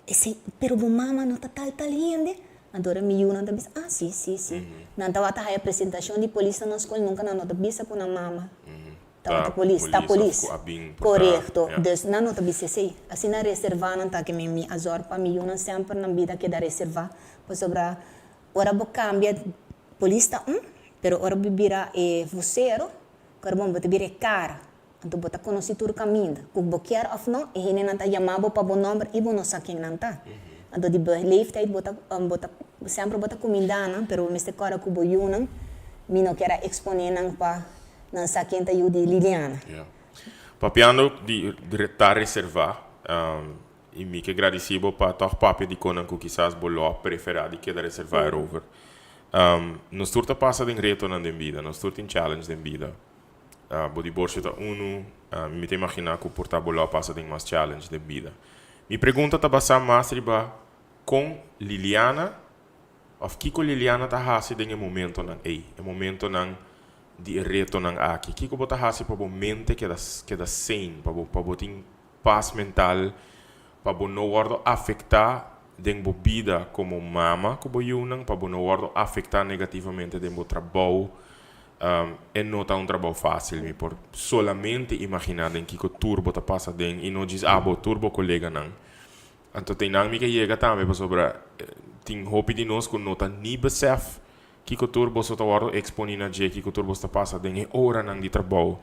esei, pero bo mama no ta tal tal hende? Anto ora mi yunan ta bisa, Ah, si, si, si. Nan tabata haya presentashon di polis na nos skol, nunka nan no ta bisa ku nan mama tabata polis, ta polis. Korekto. Dus nan no ta bisa esei. Asina reservá nan ta ke mi mi a zòrg pa mi yunan semper nan bida keda reservá, pasobra Ora bo cambia polis ta un, pero ora bo bira e vocero, ora bon bo ta bira e cara, anto bo ta conoci tur caminda, cu bo kier of no, e hendenan ta yama bo pa bo nomber y bo no sa ken nan ta. Anto di beleefdheid bo ta bo ta semper bo ta cuminda nan, pero bo mester corda cu bo yunan. Mi no kier a exponé nan pa nan sa ken ta yu di Liliana. Ya. Papiando di ta reservá, i mi ke gradisí bo pa tòg papia di konan ku kisas bo lo a preferá di keda reservá erover. Nos tur ta pasa den retonan den bida, nos tur tin challenge den bida. Bo diborsio ta unu, mi ta imaginá ku por ta bo lo a pasa den mas challenge den bida. Mi pregunta ta basá mas riba kon Liliana Of kiko Liliana ta hasi den e momentonan ei, e momentonan di e retonan aki? Kiko bo ta hasi pa bo mente keda keda sane, pa bo pa bo tin pas mental, pa bo no wordo afecta den bo bida como mama cu bo yiunan, pa bo no wordo afecta negativamente den bo trabou? E no ta un trabou facil, mi por solamente imagina den kiko tur bo ta pasa den y no djis abo, tur bo coleganan. Anto te nan mi ke yega tambe pasobra tin hopi di nos ku no ta ni besef kiko tur boso ta wòrdu eksponí na dje, kiko tur boso ta pasa den e oranan di trabou,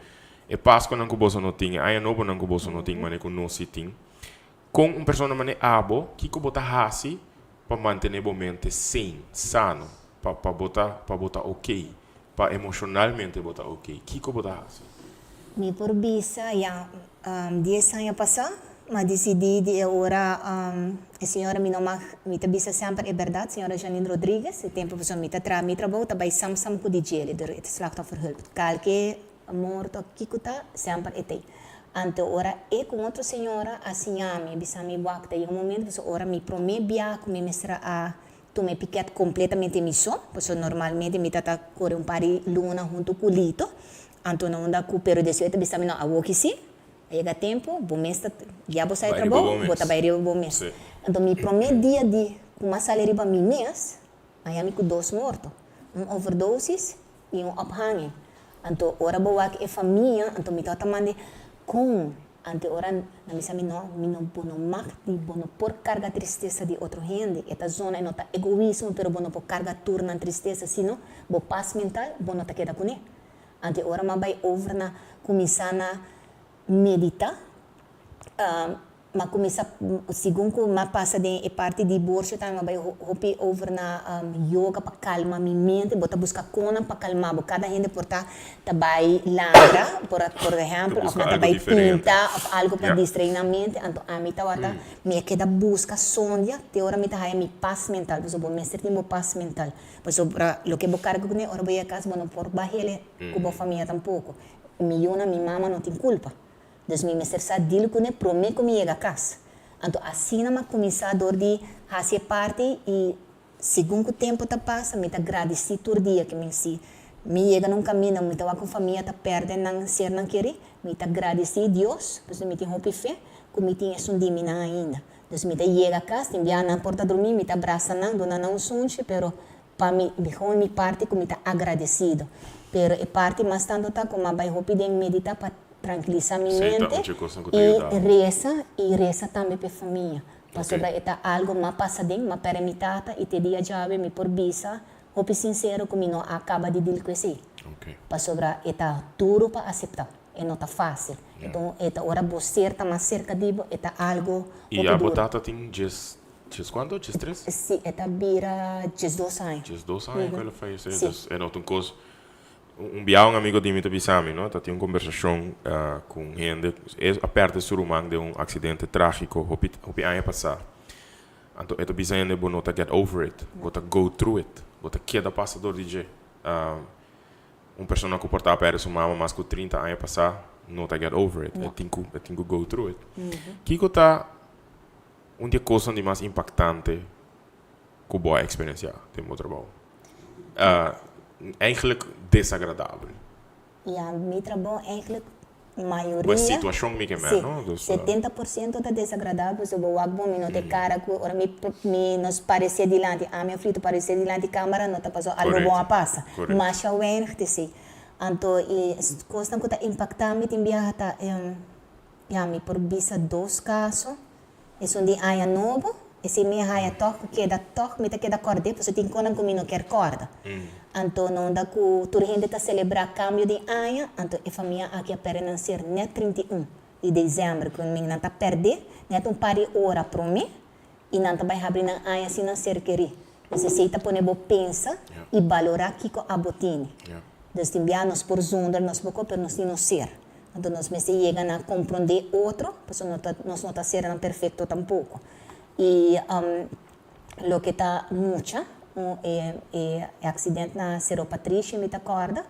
e Paskonan ku boso no tin, e Aña Nobonan ku boso no tin manera ku nos si tin. Kon un persona manera abo, kiko bo ta hasi pa mantené bo mente sane, sano, pa pa bo ta pa bo ta okey, pa emoshonalmente bo ta okey? Kiko bo ta hasi? Mi por bisa ya dies aña pasá m'a disidí di e ora e señora mi no mag, mi ta bisa semper e bèrdat, señora Janine Rodriguez, e tempu pasobra mi ta traha mi trabou ta bai sam sam ku di djele, dor e ta slachtofferhulp. Kalke morto a kiko ta, semper e t'ei. Anto ora e ku otro señora a siña mi, a bisa mi wak ta yega un momento pasobra ora mi promé biaha ku mi mester a Tuma e piket completamente mi so, pasobra normalmente mi ta ta core un par di luna hunto cu Lito, anto na unda cu pero despues e ta bisa mi no awo ki si, a yega tempo bo mes ta ya bo sa e trabou, bo ta bay riba bo mes. Anto mi prome dia di cu m'a sali riba mi mes, a yami cu dos morto, un overdosis y un ophanging. Anto ora bo wak e famia, anto mi tabata mande con Ante ora nan bisa mi no, mi no, bo no mag di, bo no por carga tristesa di otro hende. E ta zona, e no ta egoismo, pero bo no por carga tur nan tristesa, sino bo pas mental bo no ta keda cune. Ante ora m'a bay over na cuminsa na medita, m'a cuminsa, segun cu m'a pasa den e parti di divorcio tambe m'a bay hopi over na yoga pa calma mi mente, bo ta busca conan pa calma bo, cada hende por ta ta bai lambra, por por ehempel, of nan ta bai pinta of algo pa distraí nan mente, anto ami tabata, mi a keda buska sondia te ora mi ta haya mi pas mental, pasobra bo mester tin bo pas mental, pasobra loke bo karga kuné ora bo yega kas bo no por bahele ku bo famia tampoko, mi yunan, mi mama no tin kulpa, dus mi mester sa deal kuné promé ku mi yega kas, anto asina mi a kuminsá dor di hasi e parti i. Segun ku tempu ta pasa, mi ta gradisí tur dia ku mi si mi yega na un kaminda mi ta wak un famia ta pèrdè nan sernan kerí, mi ta gradisí Dios, pasobra mi tin hopi fe ku mi tin esun di mi nan ainda. Dus mi ta yega kas, tin bia nan por ta drumí, mi ta brasa nan, duna nan un sunchi, pero pa mi, gewoon mi parti ku mi ta agradesido. Pero e parti mas tantu ta ku mi a bai hopi den meditá pa trankilisá mi mente i resa, i resa tambe pa e famia. Pasobra e ta algo m'a pasa den, m'a perde mi tata y te dia djawe mi por bisa hopi sincero cu mi no a caba di deal cu esey. Pasobra e ta duro pa acepta, e no ta facil. Enton e ta ora bo ser ta mas cerca di bo, e ta algo Y hopi ya bo duro. tata tin djes, djes cuanto? Djes tres? Si, e ta bira 12 aña. 12 aña cu el a fayece, Si. dus e no ta un cos Un biaha un amigo di mi ta bisa mi, no, ta tin un kombersashon ku un hende, e a pèrdè su ruman den un aksidente trágiko hopi hopi aña pasá. Anto e ta bisa hende bo no ta get over it, bo ta go through it, bo ta keda pasa dor di dje. Un persona ku por ta a pèrdè su mama mas ku 30 aña pasá no ta get over it, e tin ku e tin ku go through it. Kiko ta un di e kosnan di mas impaktante ku bo a eksperensiá den bo trabou? Eigenlijk desagradabel. Ya, mi trabou eigenlijk mayoria. Bo e situashon mi ke men, no? Si, 70% ta desagradabel pasobra bo wak bon mi no ta e kara ku ora mi mi nos paresé dilanti ami of Lito paresé dilanti kamera no ta pasobra algo bon a pasa. Masha weinig ta esei. Anto e kosnan ku ta impaktá mi tin biaha ta ya mi por bisa dos kaso. Esun di aña nobo, esei mi a haya tòg ku keda tòg mi ta keda kòrd'é pasobra tin konan ku mi no kier kòrda. Anto no unda ku tur hende ta selebrá kambio di aña, anto e famia aki a pèrdè nan ser nèt 31 di desèmber ku mi nan ta pèrdè nèt un par di ora promé i nan ta bai habri nan aña sin nan ser kerí. Dus esei ta pone bo pensa i balorá kiko abo tene. Dus tin bia nos por zonder nos boko pero nos tin nos ser. Anto nos mester yega na komprondé otro pasobra no ta nos no ta sernan perfekto tampoko. I loke ta mucha e e aksident na Sero Patrishi mi ta kòrda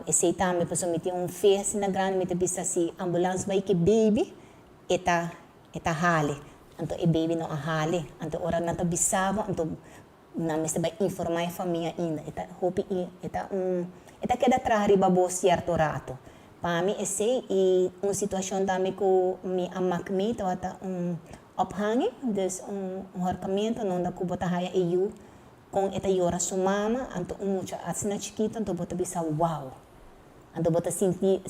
esei tambe pasobra mi tin un fe asina grandi mi ta bisa si ambulans bai ki baby e ta e ta hali. Anto e baby no a hali. Anto ora nan ta bisa bo, anto nan mester bai informa e famia ainda. E ta hopi e ta un e ta keda traha riba bo cierto rato. Pa mi esey y un situacion tambe cu mi a mak mee tabata un ophanging, dus un horkamento nonda cu bo ta haya e yu con e ta yora su mama, anto un mucha asina chikito anto bo ta bisa wow. Anto bo ta sinti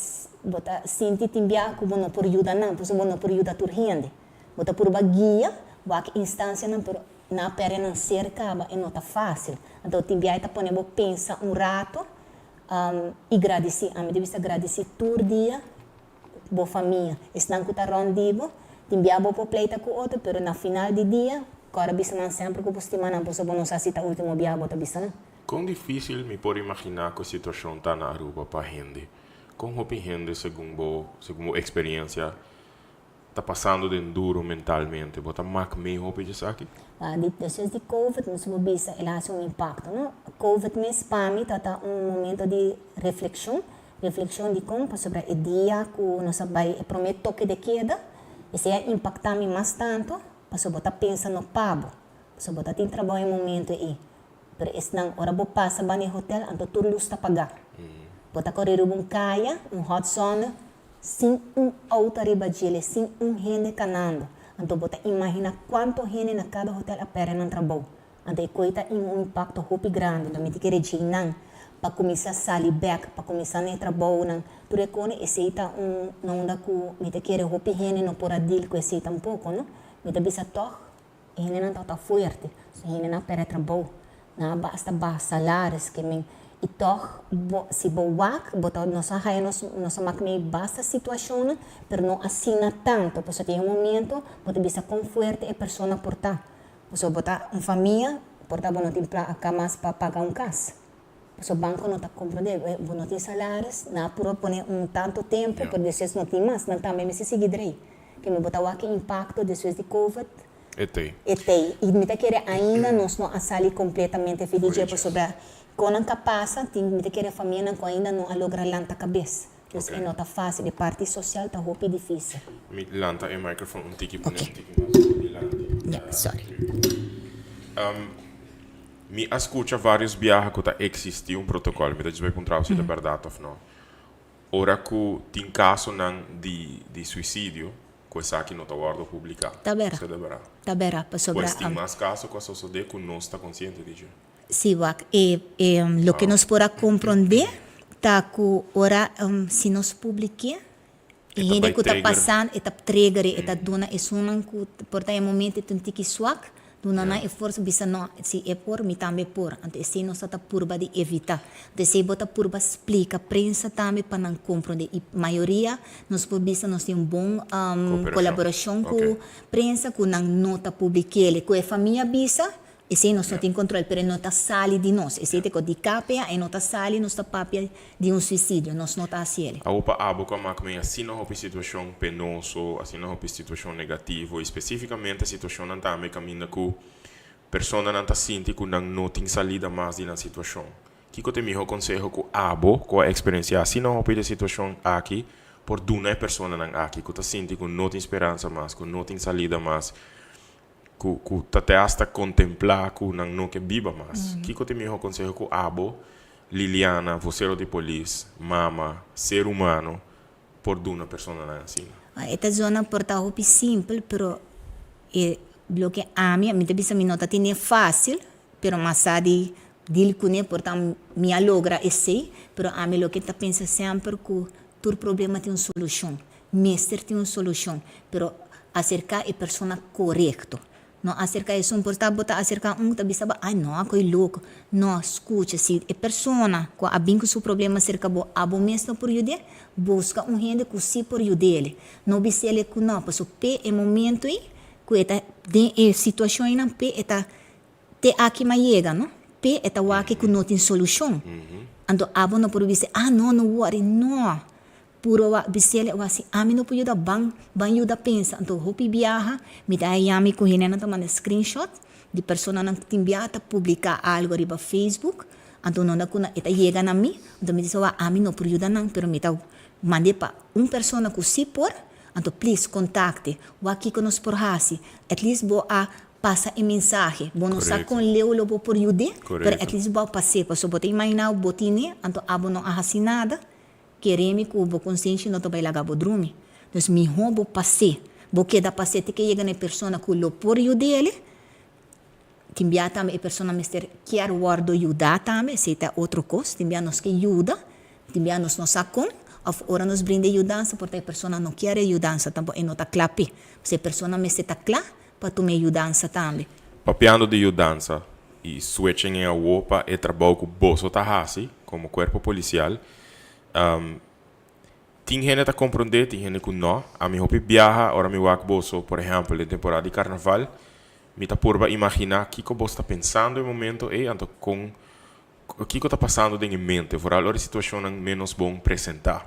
bo ta sinti tin bia ku bo no por yuda nan, pasobra bo no por yuda tur hende. Bo ta purba guia wak instansianan pero nan a perde nan ser kaba e no ta fásil. Anto tin bia e ta pone bo pensa un rato i gradisí. Ami ta bisa gradisí tur dia bo famia, esnan ku ta rònt di bo. Tin bia bo por pleita ku otro pero na final di dia kòrda bisa nan semper ku bo stima nan pasobra bo no sa si ta último bia bo ta bisa nan. Kon difísil mi por imaginá ku e situashon ta na Aruba pa hende? Kon hopi hende segun bo, segun bo eksperensia, ta pasando den duro mentalmente? Bo ta mak mee hopi djesaki? Di despues di Covid nos por bisa el a hasi un impakto, no? Covid mes pa mi tabata un momento di reflekshon, reflekshon dikon? Pasobra e dia ku nos a bai e promé toke de keda, esei a impaktá mi mas tantu, pasobra bo ta pensa no pa bo, pasobra bo ta tin trabou e momento ei. Pero esnan ora bo pasa banda e hotel anto tur lus ta pagá. Bo ta kore riba un kaya, un hot zone, sin un auto ariba djele, sin un hende kanando. Anto bo ta imaginá kuantu hende na kada hotel a pèrdè nan trabou. Anto e koi ta in un impakto hopi grandi. Anto mi ta kere djei nan pa kuminsá sali bèk, pa kuminsá na e trabounan. Tur e kone esei ta un na unda ku mi ta kere hopi hende no por a deal ku esei tampoko, no. Mi ta bisa tòg. E hendenan tabata fuerte, so e hendenan a perde trabou, nan a basta baha salaris ke men i tòg bo si bo wak bo ta nos a haya nos nos a mak mei basta situashonnan pero no asina tanto pasobra tin un momento bo ta bisa kon fuerte e persona por ta pasobra bo ta un famia por ta bo no tin plaka mas pa paga un kas pasobra banko no ta komprende bo no tin salaris nan a puru a pone un tanto tempo pero despues no tin mas nan tambe mester sigui drei. Ke mi bo ta wak e impakto despues di covid. E tei. E tei. I mi ta kere ainda nos no a sali kompletamente fi di dje pasobra kon nan ka pasa tin mi ta kere famianan ku ainda no a logra lanta kabes. Dus e no ta fásil. E parti sosial ta hopi difísil. Mi lanta e microfoon un tiki pone un tiki mas dilanti. Ya, sorry. Mi a skucha vários biaha ku ta eksistí un protokòl. Mi ta djis bai puntra bo si ta bèrdat òf no. Ora cu tin casonan di di suicidio, cu esaki no ta wordo publica. Ta bera. Esei ta bera. Ta bera, pasobra. Pues tin mas caso cu a sosode cu nos ta consciente di dje. Si, wak. E, e, loke nos por a comprende ta cu ora, si nos publike, e E ta hende bai cu ta trigger. pasando, e ta trigger, e ta duna esunnan cu por ta e momento e ta un tiki swak, Duna nan e forsa bisa no, si e por, mi tambe por. Anto esei nos ta ta purba di evitá. Anto esei bo ta purba splika prensa tambe pa nan komprondé. I mayoria nos por bisa nos tin un bon kolaborashon ku prensa ku nan no ta publik'el. Ku e famia bisa, esei nos no tin kontrol, pero e no ta sali di nos. Esei ta e kos di KPA, e no ta sali, nos ta papia di un suisidio, nos no ta hasi el. Awor pa abo ku a mak men asina hopi situashon penoso, asina hopi situashon negativo i spesífikamente situashonnan tambe kaminda ku personanan ta sinti ku nan no tin salida mas di nan situashon. Kiko ta e mihó konseho ku abo ku a eksperensiá asina hopi di e situashon aki por duna e personanan aki ku ta sinti ku no tin speransa mas, ku no tin salida mas, ku ku ta te hasta kontemplá ku nan no ke biba mas? Kiko ta e mihó konseho ku abo Liliana, vocero di polis, mama, ser humano, por duna personanan asina? E ta zona por ta hopi simpel, pero e loke ami, mi ta bisa mi no ta tene fácil, pero mas sa di deal kuné, por ta mi a logra esei, pero ami loke ta pensa semper ku tur problema tin un solushon, mester tin un solushon, pero aserká e persona korekto. No aserka esun por ta bo ta aserka un ku ta bisa bo ay no a koy loko. No, skucha si e persona ku a bin ku su problema serka bo abo mes no por yud'é, buska un hende ku si por yud'el. No bis'el ku no, pasobra p'e e momento ei ku e ta den e situashon einan p'e e ta. Te aki m'a yega, no? P'e e ta wak ku no tin solushon. Anto abo no por bisa, ah no, no wòri, no. Puro wak bis'el, wak si ami no por yuda, ban, ban yuda pensa. Anto hopi biaha mi ta haña mi ku hendenan ta manda screenshot di personanan ku tin biaha ta publiká algu riba Facebook. Anto no ta ku e ta yega na mi, anto mi ta bisa, wak ami no por yuda nan, pero mi ta mand'é pa un persona ku si por, anto please kontakte, wak kiko nos por hasi. At least bo a pasa e mensahe. Bo no sa kon leu lo bo por yud'é, pero at least bo a pas'é. Pasobra bo ta imaginá bo tin'é, anto abo no a hasi nada. Kere mi ku bo konsenshi no ta bai laga bo drumi. Dus mihó bo pas'é. Bo keda pas'é te ke yega na e persona ku lo por yud'é. Tin bia tambe e persona mester kier wòrdu yudá tambe, esei ta otro kos. Tin bia nos ke yuda, tin bia nos no sa kon, òf ora nos brinda e yudansa por ta e persona no kier e yudansa tampoco, e no ta kla p'e. Pasobra e persona mester ta kla pa tuma e yudansa tambe. Papiando di yudansa y switching e awo pa e trabou cu boso ta haci como cuerpo policial, tin hende ta comprende, tin hende cu no. Ami hopi biaha ora mi wak boso, por ehempel den temporada di carnaval, mi ta purba imagina kico boso ta pensando e momento ey, anto con kico ta pasando den e mente, vooral ora e situacionnan menos bon presenta.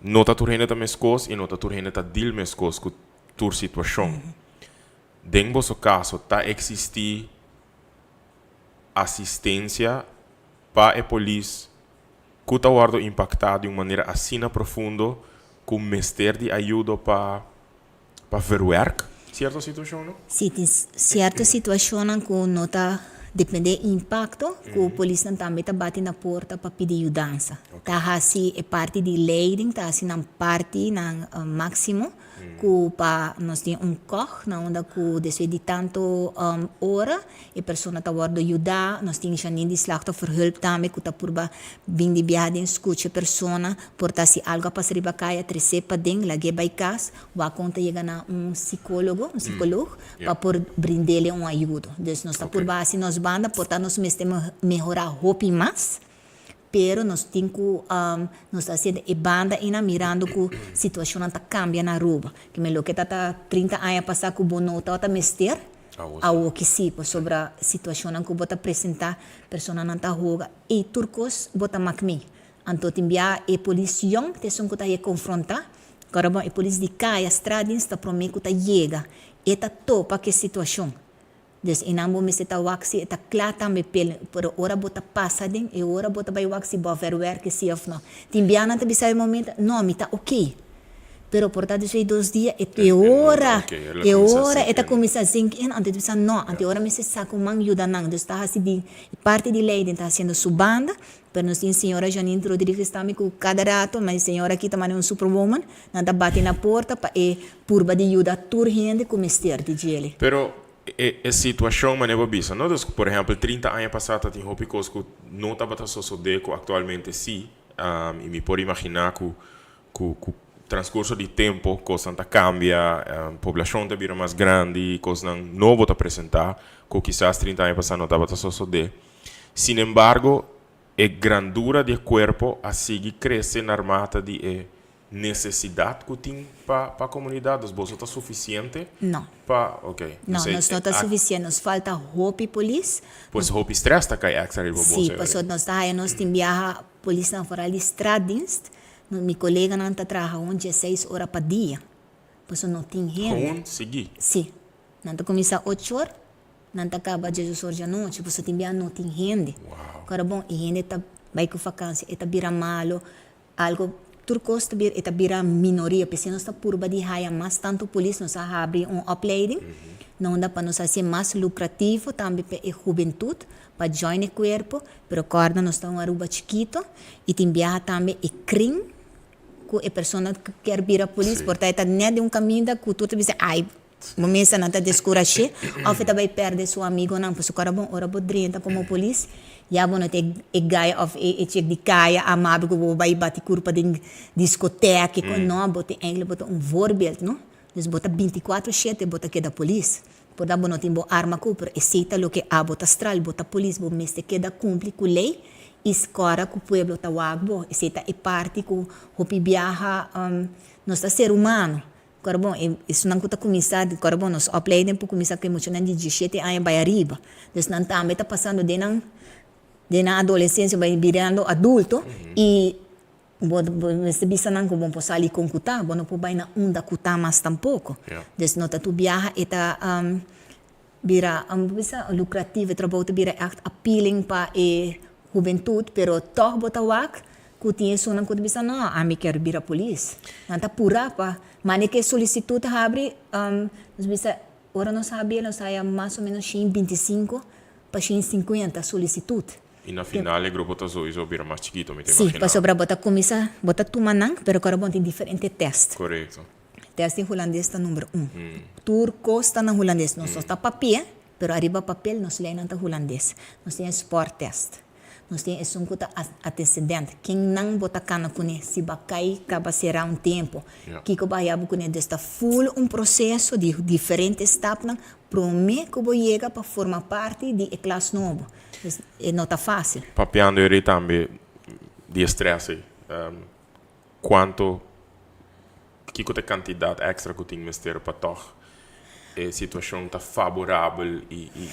No ta tur hende ta meskos i no ta tur hende ta deal meskos ku tur situashon. Den boso kaso ta eksistí asistensia pa e polis ku ta wòrdu impaktá di un manera asina profundo ku mester di ayudo pa pa verwerk sierto situashonnan? Sí, tin sierto situashonnan ku no ta dependé e impakto ku polisnan tambe ta bati na porta pa pidi yudansa. Ta hasi e parti di leiding, ta hasi nan parti nan máksimo ku pa nos tin un kòg na unda ku despues di tantu ora e persona ta wòrdu yudá. Nos tin Janine di Slachtofferhulp tambe ku ta purba bin di biaha den skucha e persona. Por ta si algu a pasa riba kaya, tres'é paden, lag'é bai kas, wak kon ta yega na un sikólogo, un sikolog, pa por brind'é un ayudo. Dus nos ta purba hasi nos banda, por ta nos mester mehorá hopi mas, pero nos tin ku nos ta hasiendo e banda einan mirando ku situashonnan ta kambia na Aruba. Kimen loke ta ta 30 aña pasá ku bo no tabata mester, awoki si, pasobra situashonnan ku bo ta presentá, personanan ta hoga, ei tur kos bo ta mak mi. Anto tin bia e polis yong ta esun ku ta haye konfrontá. Kòrda bon, e polis di kaya, straatdienst, ta promé ku ta yega. E ta topa ku e situashon. Dus einan bo mester ta wak si e ta kla tambe p'el. Pero ora bo ta pasa den, e ora bo ta bai wak si bo a verwerk si òf no. Tin bia nan ta bisa e momento, no, mi ta oké. Pero por ta despues di dos dia, e e ora, e ora e ta kuminsá sink in, anto e ta bisa no, anto e ora mester sa ku man yuda nan. Dus ta hasi di parti di leiding ta hasiendo su banda. Pero nos tin señora Janine Rodriguez tambe cu cada rato, ma e señora aki ta mane un superwoman, nan ta bati na porta pa e purba di yuda tur hende cu mester di djele. Pero e e situacion mane bo bisa, no? Dus por ehempel 30 aña pasa ta tin hopi cos cu no tabata sosode cu actualmente si, y mi por imagina cu cu cu transcurso di tempo cosnan ta cambia, poblacion ta bira mas grandi, cosnan nobo ta presenta cu kisas 30 aña pasa no tabata sosode. Sin embargo, e grandura di e cuerpo a sigui crece narmata di e necesidad cu tin pa pa comunidad. Dus boso ta suficiente No. pa, ok. No, nos no ta suficiente. Nos falta hopi polis. Pues hopi stress ta cay extra riba boso. Si, pasobra nos ta haya nos tin biaha polisnan foral di straatdienst. Mi coleganan ta traha un dieseis ora pa dia. Pasobra no tin hende. Gewoon sigui? Si. Nan ta cuminsa ocho or. Nan ta kaba Jesus or djanochi pasobra tin bia no tin hende. Kora bon e hende ta bai ku vakansia e ta bira malo algo tur kos ta bira e ta bira minoria p'esei nos ta purba di haya mas tantu polis nos a habri un opleiding na unda pa nos hasi mas lukrativo tambe pa e hubentut pa join e kuerpo pero kòrda nos ta un Aruba chikito i tin biaha tambe e krin ku e persona ku kier bira polis por ta e ta nèt den un kaminda ku tur ta bisa ai Bo mester nan ta deskurash'é òf e ta bai pèrdè su amigonan. Pasobra ora bon ora bo drenta komo polis, ya bo no ta e guy òf e chick di kaya amabel ku bo bai bati kurpa den diskotèk i kon. No, bo tin eigentlik bo ta un voorbeeld, no? Dus bo ta 24 shete bo ta keda polis. Por ta bo no tin bo arma ku, pero esei ta loke abo ta stral, bo ta polis, bo mester keda kumpli ku lei i skòra ku pueblo ta wak bo. Esei ta e parti ku hopi biaha nos ta ser humano. Kòrda bon, e esunnan ku ta kuminsá, kòrda bon, nos opleiding por kuminsá ku e muchanan di diesshete aña bai ariba. Dus nan tambe ta pasando den nan den nan adolesensia bai birando adulto i bo bo mester bisa nan ku bo por sali kon ku ta, bo no por bai na unda ku ta mas tampoko. Dus no ta tur biaha e ta bira bo bisa lucrativo, e trabou ta bira ègt appealing pa e hubentut, pero tòg bo ta wak ku tin esunnan ku ta bisa no, ami kier bira polis. Nan ta purá pa mane ku e solisitut habri, nos bisa ora nos habri nos haya mas o menos shen 25 pa 150 solisitut. I na final e grupo ta souiso bira mas chikito, mi ta Sí, imaginá. Pasobra bo ta kuminsá, bo ta tuma nan, pero kòrda bo tin diferente tèst. Korekto. Tèst di hulandes ta number un. Tur kos ta na hulandes. Nos no ta papia, pero ariba papel nos leinan ta hulandes. Nos tin e spòrtèst. Nos tin esun ku ta antecedent. Ken nan bo ta kana kuné? Si bo a kai kaba será un tempu, kiko bo a haya bo kuné? Dus ta ful un proseso di diferente stapnan promé ku bo yega pa forma parti di e klas nobo. Dus e no ta fásil. Papiando eri tambe di e strès ei, Cuanto, kico ta e cantidad extra cu tin mester pa tog e situacion ta faborabel y y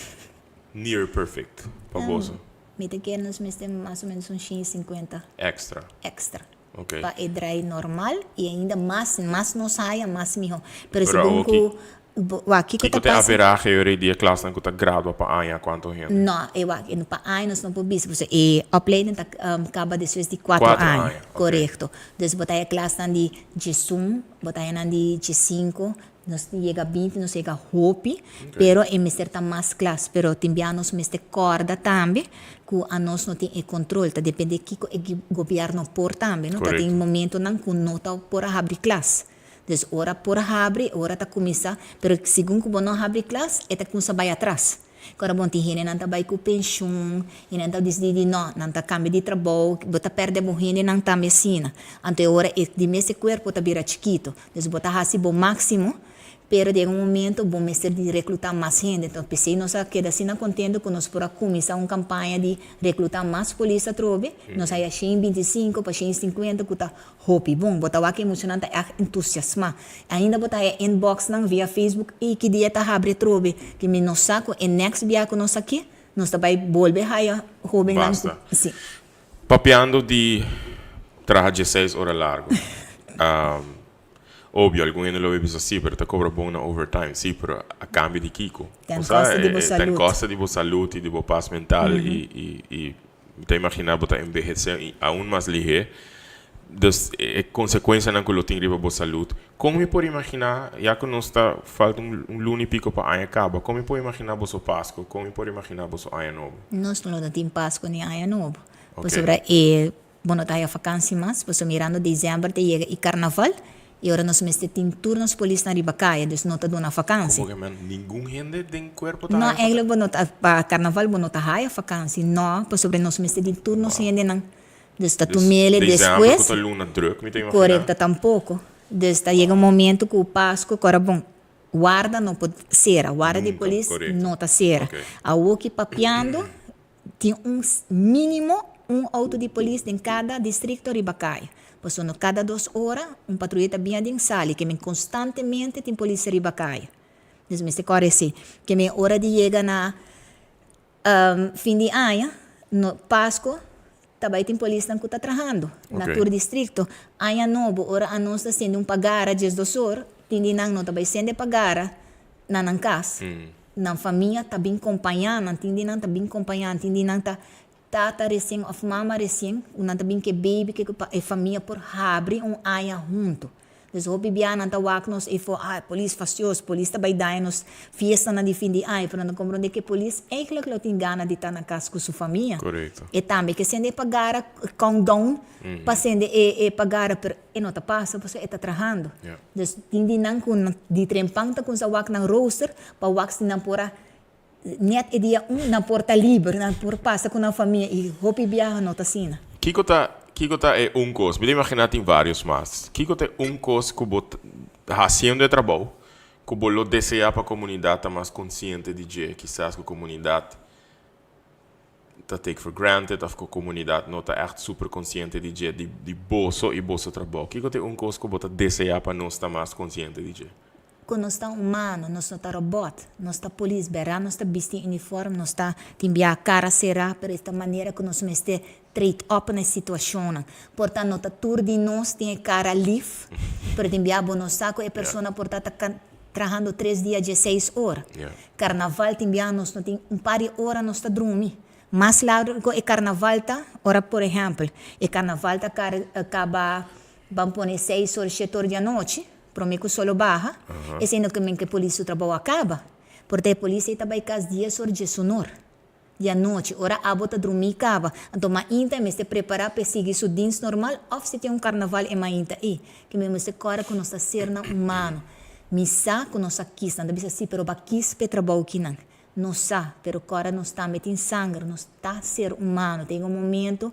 near perfect pa boso? Mi ta kere nos mester mas o menos un 150. Extra. Extra. Ok. Pa e draai normal y ainda mas, mas nos haya mas miho. Pero Pero segun awo ki. cu Wak, kiko Kiko ta ta e pasa? averahe ora di e klasnan ku ta gradua pa aña kuantu hende? No, e wak, e no pa aña nos no por bisa, pasobra e opleiding ta kaba despues di kuater Kuater aña. aña, ok. Korekto. Dus bo ta haya klasnan di diesun, bo ta haya nan di diesinku, nos yega 20, nos yega hopi, pero e mester ta mas klas. Pero tin bia nos mester kòrda tambe ku anos no tin e kontrol, ta depende kiko e gobièrnu por tambe, no? Ta tin Korekto. momentonan ku no ta por a habri klas. Dus ora por habri, ora ta kuminsá, pero segun ku bo no habri klas, e ta kuminsá bai atras. Ku ora bon tin hendenan ta bai ku penshun, hendenan ta disidí di no, nan ta kambia di trabou, bo ta pèrdè bo hendenan tambe asina. Anto e ora e di mes e kuerpo ta bira chikitu. Dus bo ta hasi bo máksimo, pero den un momento bo mester di reklutá mas hende. Enton p'esei nos a keda asina kontento ku nos por a kuminsá un kampaña di reklutá mas polis atrobe. Nos haya 125 pa 150 ku ta Hopi bon, bo ta wak e muchanan ta ègt entusiasmá. Ainda bo ta haya inboxnan via Facebook, Ey, ki dia ta habri atrobe? Ki mi no sa ku e next bia ku nos aki, nos ta bai bolbe haya hóbennan ku. Basta. Sí. Papiando di traha 16 ora largu. Obvio, algun hende lo bay bisa, Sí, pero ta cobra bon na overtime. Sí, pero a cambio di kico? Ten Bo sa, costa di bo e ten salud. costa di bo salud y di bo paz mental y, y, y mi ta imagina bo ta envejece y aun mas lihe. Dus e consecuencianan cu lo tin riba bo salud. Con mi por imagina, ya cu nos ta falta un, un luna y pico pa aña caba, con mi por imagina boso Pasco? Con mi por imagina boso Aña Nobo? Nos no lo ta tin Pasco ni Aña Nobo. Ok. Pasobra e Bo no ta haya vakansi mas, pasobra mirando december ta yega y carnaval, y ora nos mester tin tur nos polisnan riba caya, dus no ta duna vakansi. Como que men ningun hende den cuerpo ta No, haya eigenlijk bo no ta, pa carnaval bo no ta haya vakansi, no, pasobra nos mester tin tur nos hendenan, dus ta Dus tumele december cu despues. ta luna druk mi ta imagina. Corecto, tampoco. Dus ta yega un momento cu Pasco, cu ora bon, warda no por cera, warda di Nunca, polis corecto. no ta cera. Ok. Awoki papiando. Tin un mínimo un outo di polis den kada distrikto riba kaya. Pasobra no kada 2 ora un patruya ta bin aden sali, ke men konstantemente tin polis riba kaya. Dus mester kòrda esei. Ke men ora di yega na fin di aña, no Pasko, ta bai tin polisnan ku ta trahando na tur distrikto. Aña nobo, ora anos ta sende un pagara 12 or, tin di nan no ta bai sende pagara na nan kas. Nan famia ta bin kompañá nan, tin di nan ta bin kompañá, tin di nan ta tata resien òf mama resien, ku nan ta bin ke baby ke pa e famia por habri un aña huntu. Dus hopi bia nan ta wak nos efo, ah, polis fastios, polis ta bai daña nos fiestanan di fin di aña, pero nan ta komprondé ke polis eigenlijk lo tin gana di ta na kas ku su famia. E tambe ke sende e pagara countdown pa sende e pagara, pero e no ta pasa pasobra e ta trahando. Dus tin di nan ku di trempan ta kumsa wak nan rooster pa wak si nan por a net e dia un nan por ta liber, nan por pasa ku nan famia i hopi biaha no ta asina. Kiko ta e un kos? Mi ta imaginá tin vários mas. Kiko ta e un kos ku bo ta hasiendo e trabou ku bo lo deseá pa komunidat ta mas konsiente di dje? Kisas ku komunidat ta take for granted of ku komunidat no ta ègt super konsiente di dje di di boso i boso trabou? Kiko ta e un kos ku bo ta deseá pa nos ta mas konsiente di dje? Ku nos ta humano, nos no ta robòt, nos ta polis, bèrdat nos ta bisti uniform, nos ta tin bia kara será, pero e ta manera ku nos mester treat op na e situashonnan. Por ta no ta tur di nos tin e kara lif, pero tin bia bo no sa ku e persona por ta ta trahando tres dia dieseis ora. Karnaval tin bia nos no tin un par di ora nos ta drumi. Mas largo e karnaval ta, ora por ehèmpel e karnaval ta kaba ban pone seis or shete or di anochi, prome ku sol lo baha, esei no ke men ku e polis su trabou a kaba. Por ta e polis ei ta bai kas dies or diesunor di anochi, ora abo ta drumí kaba. Anto mainta e mester prepará pa e sigui su dins normal òf si tin un karnaval e mainta ei. Ke men mester kòrda ku nos ta sernan humano. Mi sa ku nos a kis, nan ta bisa si, pero bo a kis pa e trabou kinan. Nos sa, pero kòrda nos tambe tin sanger, nos ta ser humano. Ta yega un momento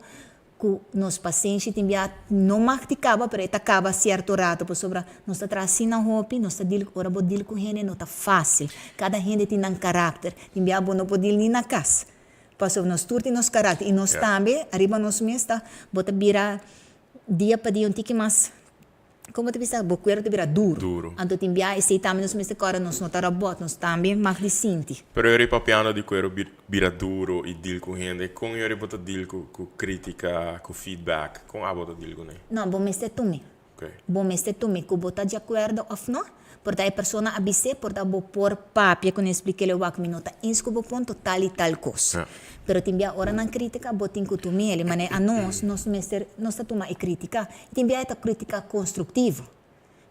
ku nos pasenshi tin bia no mag di kaba, pero e ta kaba sierto rato, pasobra nos ta traha asina hopi, nos ta deal, ora bo deal ku hende no ta fásil. Kada hende tin nan karakter, tin bia bo no por deal ni na kas, pasobra nos tur tin nos karakter i nos tambe ariba nos mes ta, bo ta bira dia pa dia un tiki mas. Como ta bisa bo cuero ta bira duro. Duro. Anto tin bia esey tambe nos mester corda nos no ta robot, nos tambe mag di sinti. Pero yori papiando di cuero bira duro y deal cu hende, con yori bo ta deal cu cu critica, cu feedback, con abo ta deal cune? No, bo mester tumi. Ok. Bo mester tumi cu bo ta di acuerdo of no, por ta e persona a bis'é, por ta bo por papia cu ne expliquele wak mi no ta eens cu bo punto tal y tal cos. Ja. Pero tin bia ora nan critica bo tin cu tumi el, manera anos nos mester nos ta tuma e critica. Tin bia e ta critica constructivo,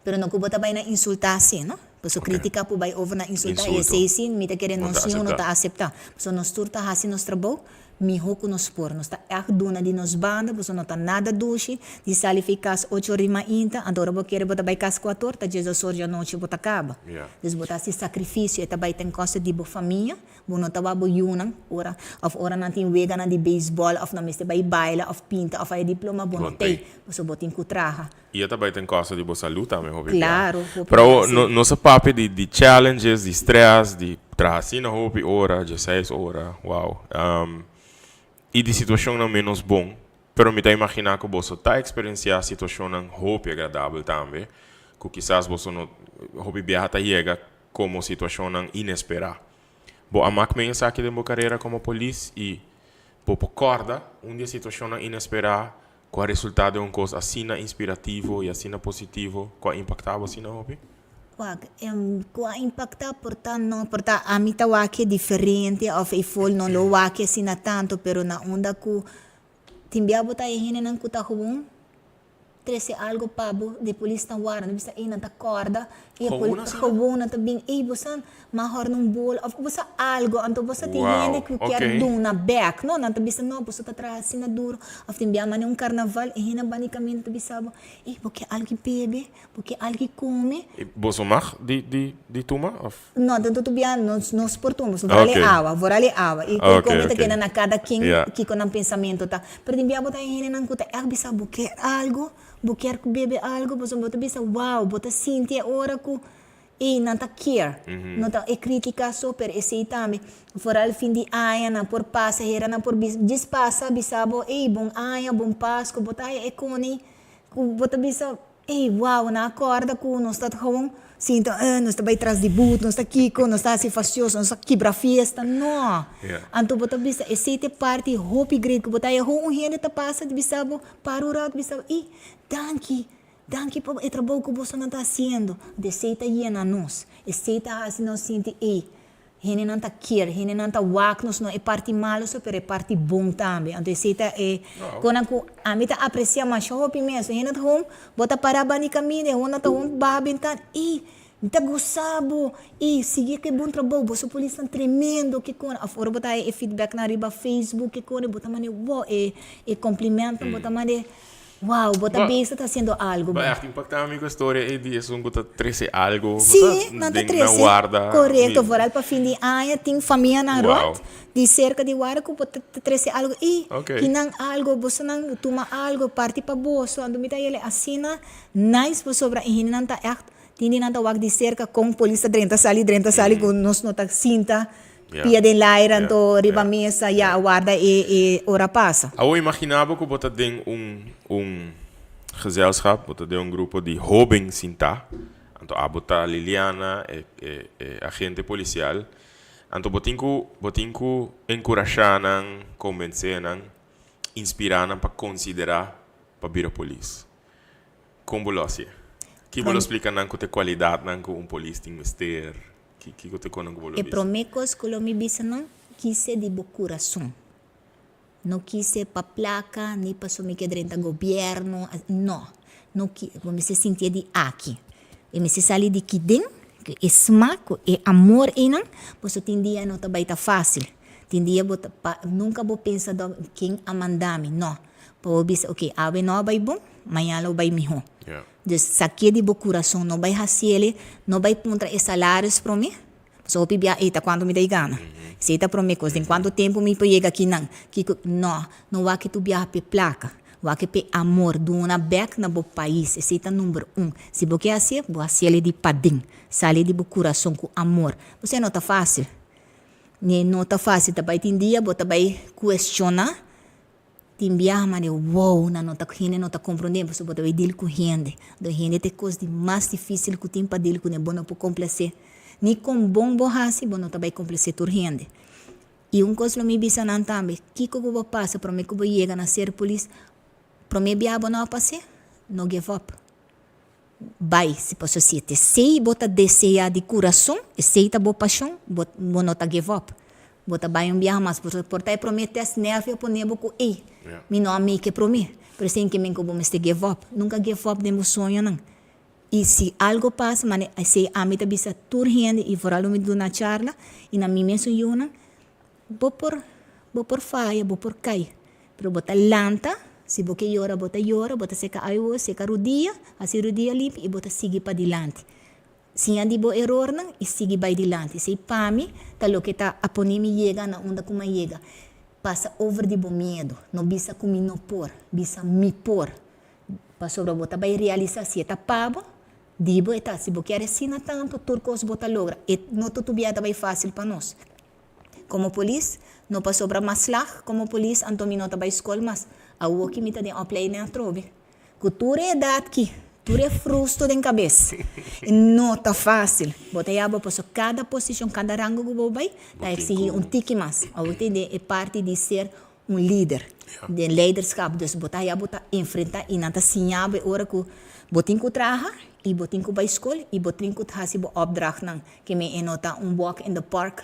pero no cu bo ta bay na insulta asi, no? Pasobra critica por bay over na insulta y esey si mi ta kere nos niun no ta acepta. Pasobra nos tur ta haci nos trabou miho cu nos por. Nos ta echt duna di nos banda, pasobra no ta nada dushi di sali fi cas ocho or di mainta, anto ora bo kere bo ta bay cas cuator, ta diesdos or di anochi bo ta caba. Dus bo ta haci sacrificio, e ta bay ten costo di bo famia. Bo no ta wak bo yunan ora of ora nan tin weganan di beisbòl of nan mester bai baila of pinta of haya diploma bo no tei pasobra bo tin ku traha. I e ta bai ten kosto di bo salú tambe hopi bia. Claro, hopi Pero bia si. nos a papia di di challenges, di stress, di traha asina hopi ora, dieseis ora, wow. I di situacionnan menos bon, pero mi ta imagina cu boso ta experiencia situacionnan hopi agradabel tambe, cu kisas boso no hopi biaha ta yega como situacionnan inespera. Bo a mak men esaki den bo carera como polis y bo por corda un di e situacionnan inespera cu a resulta den un cos asina inspirativo y asina positivo cu a impacta bo asina hopi? Wak, cu a impacta por ta no, por ta ami ta wak e diferente of e fol no lo wak asina tanto, pero na unda cu tin bia bo ta e hendenan cu ta gewoon trece algo pa bo di polis ta warda nan bisa ey nan ta corda y e Gewoon asina? gewoon nan ta bin ey bo sa ma hor nan bol of bo sa algo anto bo sa tin Wow, hende cu kier ok. duna bek no nan ta bisa no boso ta traha asina duro of tin bia mane un carnaval e hende bani caminda ta bisa bo ey bo kier algo bebe bo kier algo come. Y boso mag di di di tuma of? No, tanto tu bia nos nos por tuma, so vooral e Ok. awa, vooral e awa. Y Ok, come ta ok. keda na cada ken Ja. kiko nan pensamento ta. Pero tin bia bo ta e hendenan ku ta ègt bisa bo kier algo, bo kier ku bebe algo, pasobra bo ta bisa wow, bo ta sinti e ora ku ey nan ta kier. No ta e critica so, pero esey tambe. Vooral fin di aña nan por pasa hera nan por bisa djis pasa bisa bo ey bon aña, bon pasco, bo ta haya e koni ku bo ta bisa Ey, wow, nan a corda cu nos ta gewoon sinta, eh, nos ta bay tras di boot, nos ta kico, nos ta haci fastioso, nos ta kibra fiesta. No! Yeah. Anto bo ta bisa, esey ta e parti hopi great cu bo ta haya ho un hende ta pasa di bisa bo, para un rato bisa bo, ey, danki, danki pa e trabou cu bosonan ta haciendo. Anto esey ta yena nos, esey ta haci nos sinti, ey, Hendenan ta kier, hendenan ta wak nos, no e parti malo so, pero e parti bon tambe. Anto esei ta e konan ku ami ta apresia masha hopi mes. Hende ta hon, bo ta para banda di kaminda, e honnan ta hon baha bentana, ey, mi ta gosa bo, ey, sigui ku e bon trabou, boso polisnan tremendo, ke kona. Of ora bo ta haya e feedbacknan riba Facebook, ke kona, bo ta manda wow, e complimentnan bo ta manda. Wow, bo ta bezig ta haciendo algo Bo bon. echt impacta mi cu e storia ey di esun cu ta trece algo. Bo Sí, sa nan ta den nan trece. warda. Corecto, Mi vooral pa fin di aña tin famianan Wow. rond di cerca di warda cu bo ta trece algo. Ey, Ok. kinan algo, bosonan tuma algo, parti pa boso. Anto mi ta yele asina nice pasobra e hendenan ta echt, tin di nan ta wak di cerca con polis ta drenta sali, drenta sali cu nos no ta sinta. Pia den laira anto riba mesa ya a warda e e ora pasa. Awor imagina bo ku bo ta den un un gezelschap, bo ta den un grupo di hoben sintá, anto abo ta Liliana, e e e agente polisial, anto bo tin ku bo tin ku enkurashá nan, konbensé nan, inspirá nan pa konsiderá pa bira polis. Kon bo lo hasié? Ki bo lo splika nan ku ta e kualidatnan ku un polis tin mester? Kiko ta e konan ku bo lo E bisa? promé kos ku lo mi bisa nan, kise di bo kurason. No kise pa plaka, ni pasobra mi ke drenta gobièrnu, no. No ki, bo mester sintié di aki. E mester sali di kiden, ku e smak, ku e amor einan, pasobra tin dia no ta bai ta fásil. Tin dia bo ta pa, nunka bo pensa dòp ken a manda mi, no. Pa bo bisa, oke, awe no a bai bon, mañana lo bai mihó. Dus sakié di bo kurason, no bai hasiele, no bai puntra e salaris promé, pasobra hopi bia ei ta kuantu mi ta gana, esei ta promé kos, den kuantu tempu mi por yega akinan, kiko, no, no wak tur biaha p'e plaka, wak p'e amor, duna bèk na bo pais, esei ta number un, si bo ke hasié, bo hasiele di paden, sali di bo kurason ku amor, pasobra no ta fásil, no ta fásil, ta bai tin dia bo ta bai kuestioná. Tin biaha mane wow nan no ta hende no ta comprende pasobra bo ta bay deal cu hende do hende ta e cos di mas dificil cu tin pa deal cune bo no por complace ni con bon bo haci bo no ta bay complace tur hende y un cos lo mi bisa nan tambe kico cu bo pasa prome cu bo yega na ser polis prome biaha bo no a pase no give up bay si pasobra si ta esey bo ta desea di curason esey ta bo pasion bo bo no ta give up bo ta bay un biaha mas pasobra por ta e prome test nervio a pone bo cu ey mi no a make e prome pero esey ke men cu bo mester give up nunca give up den bo soñonan y si algo pasa mane esey ami ta bisa tur hende y vooral ora mi duna charla y na mi mesun yunan Bo por, bo por faya, bo por kai, pero bo ta lanta, si bo ke yora bo ta yora, bo ta seka aiwo, seka rudia, hasi rudia limpi i bo ta sigui padilanti. Siña di bo erornan i sigui bai dilanti. Esei pa mi ta loke ta a pone mi yega na unda ku mi a yega. Pasa over di bo miedu. No bisa ku mi no por, bisa mi por. Pasobra bo ta bai realisa si e ta pa bo, di bo e ta. Si bo kier asina tantu, tur kos bo ta logra. E no tutu bia ta bai fasil pa nos. Komo polis, no pasobra mas slag komo polis anto mi no ta bai skol mas. Awoki mi ta den opleiding atrobe. Ku tur e edat ki, tur e frusto den kabes. E no ta fásil. Bo ta yaba paso kada posishon, kada rango ku bo bai, ta eksigí un tiki mas. Awo ta den e parti di ser un lider, den leiderschap. Dus bo ta haya bo ta enfrentá i nan ta siña bo e ora ku bo tin ku traha i bo tin ku bai skol i bo tin ku hasi bo opdrachtnan. Ke men e no ta un walk in the park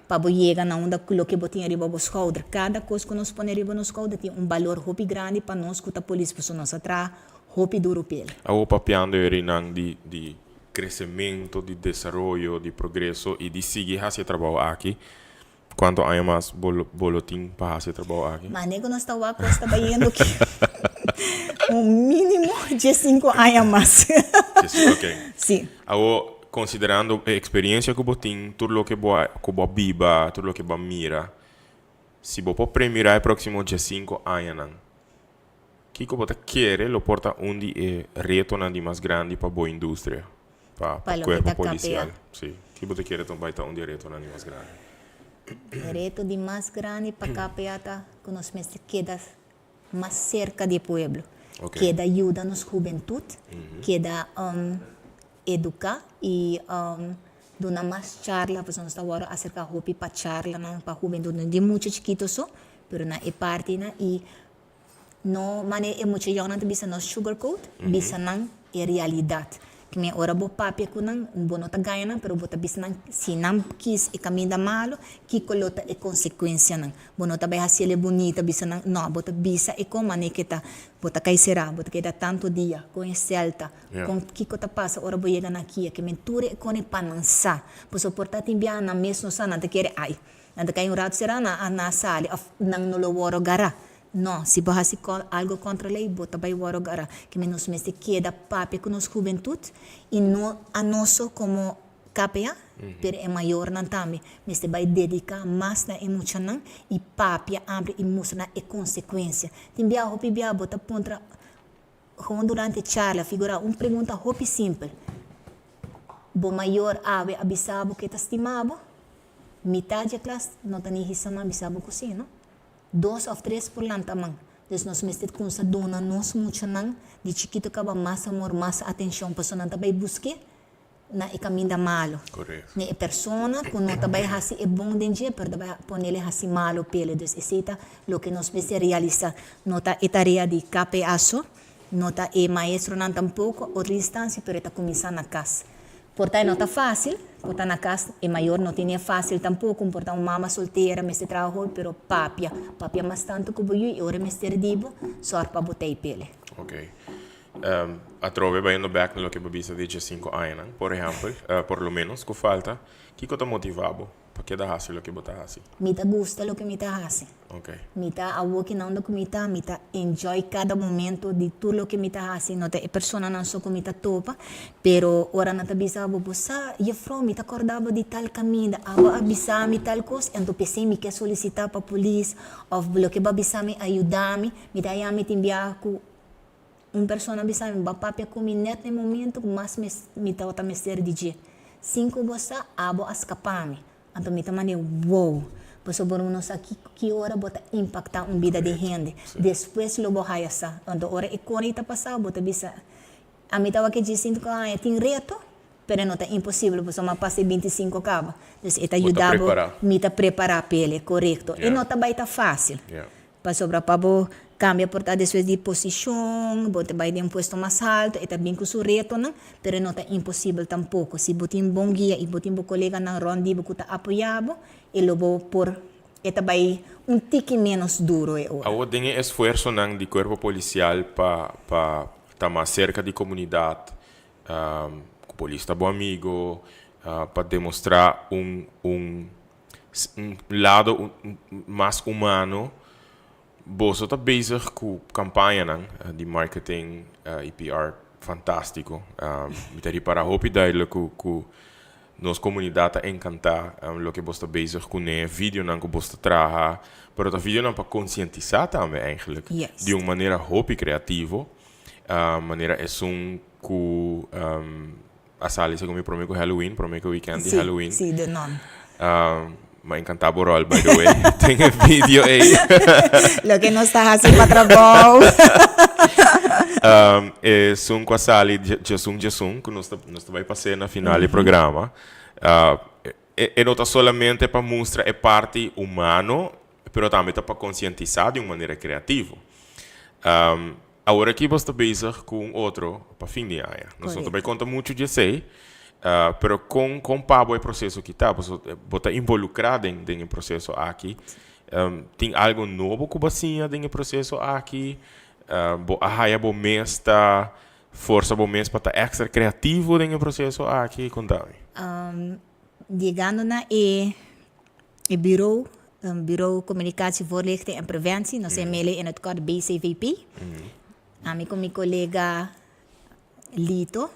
pa bo yega na unda ku loke bo tin riba bo schouder. Kada kos ku nos pone riba nos schouder tin un balor hopi grandi pa nos ku ta polis pasobra nos a traha hopi duru p'el. Awor papiando e rinan di di kresementu, di desaroyo, di progreso i di sigui hasi e trabou aki, Cuanto aña mas bo lo bo lo tin pa haci e trabou aki? Mane cu nos ta wak cos ta bayendo aki un minimo diescinco aña mas. Diescinco, ok. Si. Awor, considerando e experiencia cu bo tin, tur loke bo a cu bo a biba, tur loke bo a mira, si bo por premira e proximo diescinco añanan, kico bo ta kere lo por ta un di e retonan di mas grandi pa bo industria? Pa Pa loke cuerpo ta KPA. policial, si. Ki bo ta kere ta bai ta un di e retonan di mas grandi? E reto di mas grandi pa KPA ta ku nos mester keda mas serka di e pueblo. Ok. Keda yuda nos hubentud, keda eduká i duna mas charla, pasobra nos ta wòrdu aserká hopi pa charlanan pa hubentud, no di mucha chikito so, pero na e partinan i No mane e mucha yònnan ta bisa no sugarcoat, bisa nan e realidat. Ki men ora bo papia ku nan, bo no ta gaña nan, pero bo ta bisa nan si nan kis e kaminda malu, kiko lo ta e konsekuensianan. Bo no ta bai hasi el bunita bisa nan, no, bo ta bisa e kon mane ke ta, bo ta kai será, bo ta keda tantu dia, kon e sèl ta, kon kiko ta pasa ora bo yega na kia. Ki men tur e kon e pa nan sa. Pasobra por ta tin biaha nan mes no sa, nan ta kere ai, nan ta kai un ratu será, nan a sali òf nan no lo wòrdu gará. No, si bo hasi algo kontra lei, bo ta bai wòrdu gara. Ke men nos mester keda papia ku nos hubentut i no anoso komo KPA, pero e mayornan tambe mester bai dediká mas na e muchanan i papia amplia i mustra nan e konsekuensia. Tin bia hopi bia bo ta puntra gewoon durante charla, figurá un pregunta hopi simpel, Bo mayor awe a bisa bo ke ta stima bo? Mitad dje klas no ta ni hisa man bisa bo ku si, no? Dos òf tres por lanta man. Dus nos mester kumsa duna nos muchanan di chikitu kaba mas amor, mas atenshon, pasobra nan ta bai busk'é na e kaminda malu. Na e persona ku no ta bai hasi e bon den dje, pero ta bai ponele hasi malu p'el. Dus esei ta loke nos mester realisá. No ta e tarea di KPA so, no ta e maestronan tampoko, otro instansia, pero e ta kuminsá na kas. Por ta e no ta fácil, por ta na cas e mayor no tene fácil tampoco, por ta un mama soltera mester traha hopi, pero papia, papia mas tanto cu bo yu y ora e mester di bo, sor pa bo ta e pele. Ok. Atrobe bayendo bek na loke bo bisa di diesinco añanan, por ehempel, por lo menos cu falta, kico ta motiva bo pa keda haci loke bo ta haci? Mi ta gusta loke mi ta haci. Mi ta awoki na unda ku mi ta, mi ta enjoy kada momento di tur loke mi ta hasi, no ta e personanan so ku mi ta topa, pero ora nan ta bisa bo, bo sa jefrouw mi ta kòrda bo di tal kaminda, abo a bisa mi tal kos, anto p'esei mi ke solisitá pa polis òf loke bo a bisa mi a yuda mi, mi ta haña mi tin biaha ku Un persona bisa mi, Bo a papia ku mi nèt na e momentu ku mas mi tabata mester di dje. Sin ku bo sa, abo a skapá mi. Anto mi ta manera, Wow! Pasobra bo no sa ki ki ora bo ta impaktá un bida di hende. Despues lo bo haya sa. Anto ora e kos ei ta pasá, bo ta bisa, Ami tabata ke dje sinti ku haña tin reto, pero e no ta imposibel pasobra mi a pasa e bintisinko kaba. Dus e ta yuda bo, mi ta prepará p'el, korekto. E no ta bai ta fásil. Pasobra pa bo cambia por ta despues di posicion, bo ta bay den un puesto mas alto, e ta bin cu su retonan, pero e no ta imposibel tampoco. Si bo tin bon guia y bo tin bo coleganan rond di bo cu ta apoya bo, e lo bo por, e ta bay un tiki menos duro e ora. Awor den e esfuersonan di Cuerpo Policial pa pa ta mas cerca di comunidad, cu polis ta bo amigo, pa demostra un un un lado mas humano, boso ta bezig ku kampañanan di marketing i PR fantástiko. Mi ta ripará hopi duidelijk ku ku nos komunidat ta enkantá loke boso ta bezig kuné, videonan ku boso ta traha, pero ta videonan pa konsientisá tambe eigenlijk di un manera hopi kreativo, manera esun ku A sali segun mi prome ku Halloween, prome ku weekend di Halloween. Sí, sí, The Nun. M'a encanta bo rol, by the way. Den e video ei. Loke nos ta hasi pa trabou. Esun ku a sali djesun djesun, ku nos ta nos ta bai pas'é na final di programa. E no ta solamente pa mustra e parti humano, pero tambe ta pa konsientisá di un manera kreativo. Awor aki bo sta bezig ku un otro pa fin di aña. Nos no ta bai konta muchu di esei, pero kon kon pa bo e proseso aki ta? Pasobra bo ta involukrá den den e proseso aki. Tin algu nobo ku bo a siña den e proseso aki? Bo a haya bo mes ta forsa bo mes pa ta èkstra kreativo den e proseso aki? Konta mi. Yegando na e e bureau, Bureau Communicatie, Voorlichting en Preventie, nos e mele in het kort BCVP. Ami ku mi kolega Lito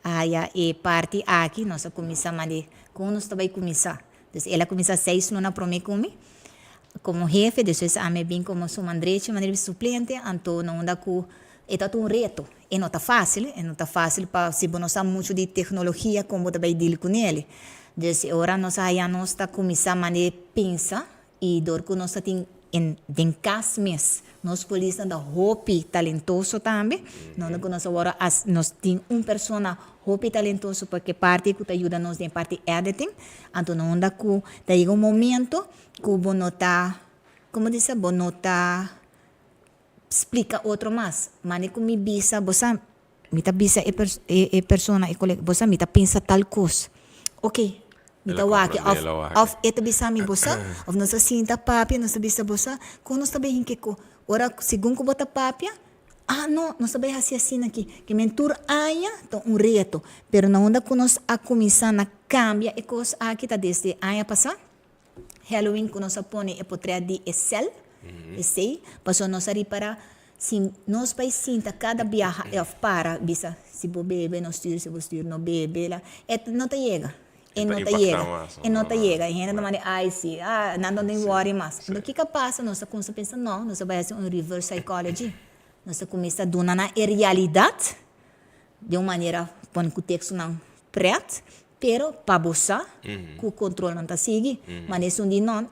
a haya e parti aki, nos a kuminsá mande kon nos ta bai kuminsá. Dus el a kuminsá seis luna promé ku mi komo hefe, despues ami a bin komo su mandrechi, manera di suplente, anto na unda ku e tabata un reto. E no ta fácil, e no ta fácil pa si bo no sa mucho di tecnologia con bo ta bay deal con el. Dus e ora nos a haya nos ta cuminsa mane pensa y dor cu nos ta tin en den cas mes nos polisnan ta hopi talentoso tambe, donde cu nos awor a nos tin un persona hopi talentoso pa ke parti cu ta yuda nos den parti editing, anto na unda cu ta yega un momento cu bo no ta, como di sa, bo no ta. Splika otro mas. Mane ku mi bisa, bo sa, mi ta bisa e e persona, e kolega, bo sa mi ta pensa tal kos. Oke, mi ta wak òf òf e ta bisa mi, bo sa, òf nos ta sinta papia, nos ta bisa, bo sa, kon nos ta bai hinka e ko? Ora segun ku bo ta papia, ah no, nos ta bai hasi asina aki. Ke men tur aña ta un reto, pero na unda ku nos a kuminsá na kambia e kos aki ta desde aña pasá. Halloween ku nos a pone e potret di e sel, esei, pasobra nos a ripará si nos bai sinta kada biaha e òf para bisa si bo bebe no stuur, si bo stuur no bebe, la, e no ta yega, e no ta yega, e no ta yega, e hende ta manda ai si, ah, nan no tin wòri mas. Anto kiko a pasa? Nos a kumsa pensa no, nos a bai hasi un reverse psychology, nos a kuminsá duna nan e realidat den un manera pone ku tekstonan prèt. Pero pa bo sa ku kontrolnan ta sigui. Ma esun di non,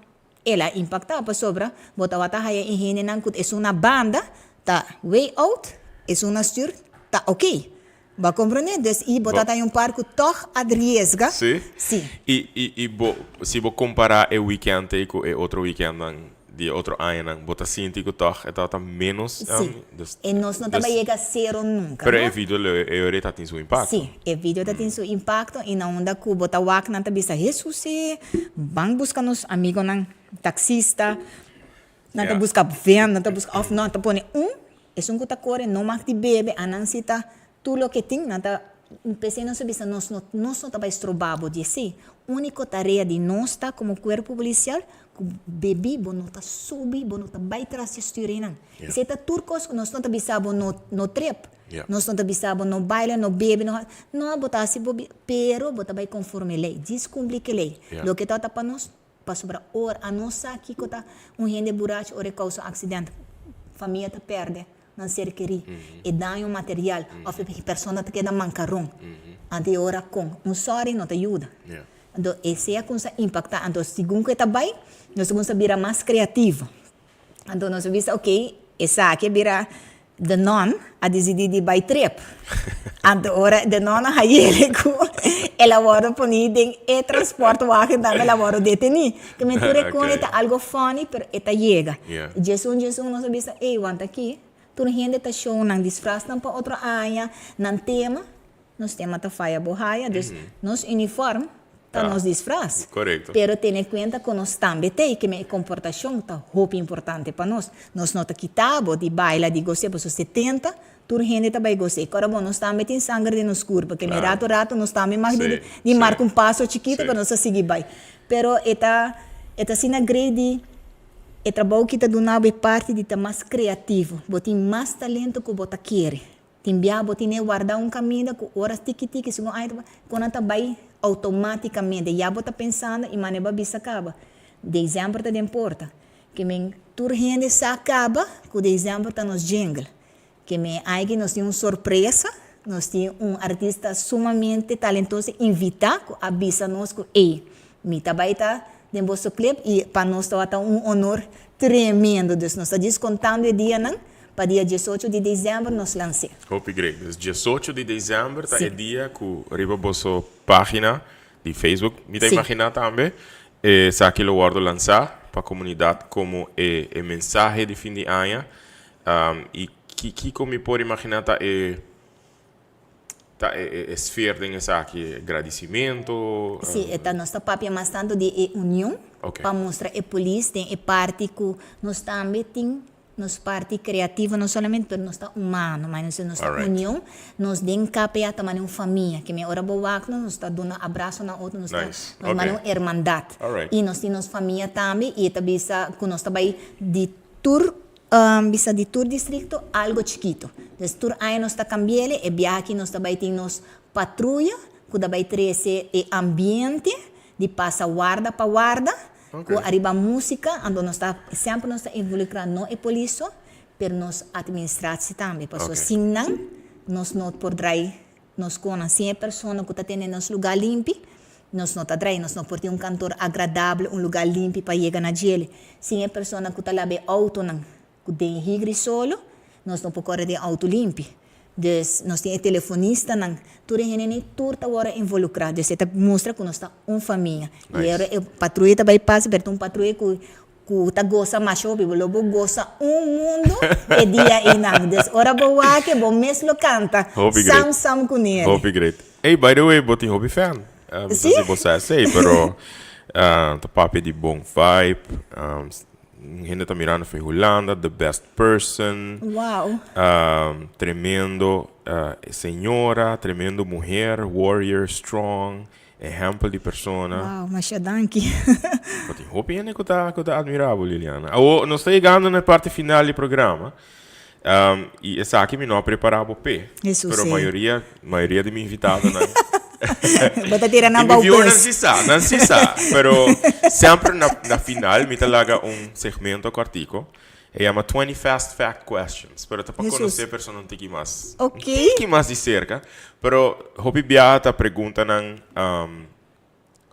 el a impaktá pasobra bo tabata haya e hendenan ku esun na banda ta way out, esun na stuur ta oké. Bo a komprondé? Dus i bo tabata haya un par ku tòg a riesga. Sí? Sí. I i i bo si bo kompará e wikènt ei ku e otro wikèntnan di e otro añanan, bo ta sinti ku tòg e tabata ménos? Sí. Dus E nos no tabata dus yega sero nunka, pero no? e video lo e ora ta tin su impakto. Sí, e video ta tin su impakto i na unda ku bo ta wak nan ta bisa, Hesus e ban buska nos amigonan taksista, nan ta buska vèn, nan ta buska òf nan ta pone un, esun ku ta kore no mag di bebe, anan si ta tur loke tin, nan ta p'esei nos ta bisa nos no nos no ta bai stroba bo di esei. Úniko tarea di nos ta komo kuerpo polisial ku bebí bo no ta subi, bo no ta bai tras di stür einan. Esei ta tur kos ku nos no ta bisa bo no no trep, nos no ta bisa bo no baila, no bebe, no no bo ta hasi bo bi pero bo ta bai konforme lei, djis kumpli ku e lei. Loke ta ta pa nos Pasobra ora a nos sa kiko ta un hende burachi ora e kousa un aksident, famia ta pèrdè nan ser kerí, e daño material òf e persona ta keda mankaron. Anto e ora kon? Un sòri no ta yuda. Anto esei a kumsa impaktá. Anto segun ku e ta bai, nos ta kumsa bira mas kreativo. Anto nos a bisa ok, esaki a bira The Non a disidí di bai trip. Anto ora The Non a hayele ku el a wòrdu poní den e transportwagen tambe el a wòrdu detení. Ke men tur e kone ta algo funny pero e ta yega. Djesun djesun nos a bisa ey wanta aki tur hende ta show nan disfraznan pa otro aña, nan tema. Nos tema ta faya bo haya, dus nos uniform ta nos disfraz. Pero tene cuenta cu nos tambe ta y keme e comportacion ta hopi importante pa nos. Nos no ta kita bo di baila, di gos'e, pasobra 70 tur hende ta bay gos'e. Cora bo, nos tambe tin sanger den nos curpa, keme rato rato nos tambe mag di di marca un paso chikito pero nos ta sigui bay. Pero e ta e ta asina grei di e trabou ki ta duna bo e parti di ta mas creativo. Bo tin mas talento cu bo ta kere. Tin bia bo tine warda un kaminda ku ora tiki tiki segun aña ta pasa ku nan ta bai outomatikamente. Ya bo ta pensando i mane bo a bisa kaba. Dezèmber ta den porta. Ke men tur hende sa kaba ku dezèmber ta nos jingle. Ke men aiki nos tin un sorpresa, nos tin un artista sumamente talentoso invitá ku a bisa nos ku ey mi ta bai ta den boso clip i pa nos tabata un honor tremendo. Dus nos ta djis kontando e dianan Pa dia diesocho di december nos lans'é. Hopi great. Dus diesocho di december ta e dia cu riba boso pagina di Facebook, mi ta imagina tambe, esaki lo wordo lansa pa comunidad como e e mensahe di fin di aña. Y kico mi por imagina ta e ta e e sfeer den esaki? Gradicimento? Sí, e ta nos ta papia mas tanto di e union pa mustra e polis den e parti cu nos tambe tin Nos parti creativo no solamente pero nos ta humano, ma nos nos ta union, nos den KPA ta mane un famia, ke mi ora bo wak nos, nos ta duna abraso na otro, nos ta nos mane un hermandad. Y nos tin nos famia tambe y e ta bisa cu nos ta bay di tur bisa di tur districto algo chikito. Entonces tur aña nos ta cambiele, e biaha aki nos ta bay tin nos patruya cu ta bay trece e ambiente di pasa warda pa warda, Ku ariba músika, anto nos ta semper nos ta involukrá no e polis so, pero nos atministratie tambe, pasobra sin nan nos no por drai nos konan, sin e persona ku ta tene nos lugá limpi, nos no ta drai, nos no por tin un kantor agradabel, un lugá limpi pa yega na djele, sin e persona ku ta laba e outonan Ku den higri solo nos no por kore den outo limpi. Dus nos tin e telefonistanan, tur e hendenan tur ta wòrdu involukrá. Dus e ta mustra ku nos ta un famia. I ora e patruya ta bai pasa, pero ta un patruya ku ku ta gosa masha hopi. Bo lo bo gosa un mundu e dia einan. Dus ora bo wak e, bo mes lo kanta Hopi great. sam sam ku nere. Hopi great. Ey, by the way, bo tin hopi fan. Mi sa Sí? si bo sa esei, pero ta papia di bon vibe. Hende ta mirando for Hulanda, the best person. Wow. Tremendo señora, tremendo muher, warrior, strong, ehempel di persona. Wow, masha danki. Bo tin hopi hende cu ta cu ta admira bo, Liliana. Awo, nos ta yegando na e parti final di programa. Y esaki mi no a prepara bo p'e. Eso Pero sí. mayoria, mayoria di mi invitadonan. Bo ta tira nan Y mi bou viewer nan bus. si sa, nan si sa. Pero semper na, na final mi ta laga un segmento cortico. E yama 20 Fast Fact Questions, pero ta pa Jesus. conoce persona un tiki mas. Ok. Un tiki mas di cerca, pero hopi biaha ta preguntanan, um,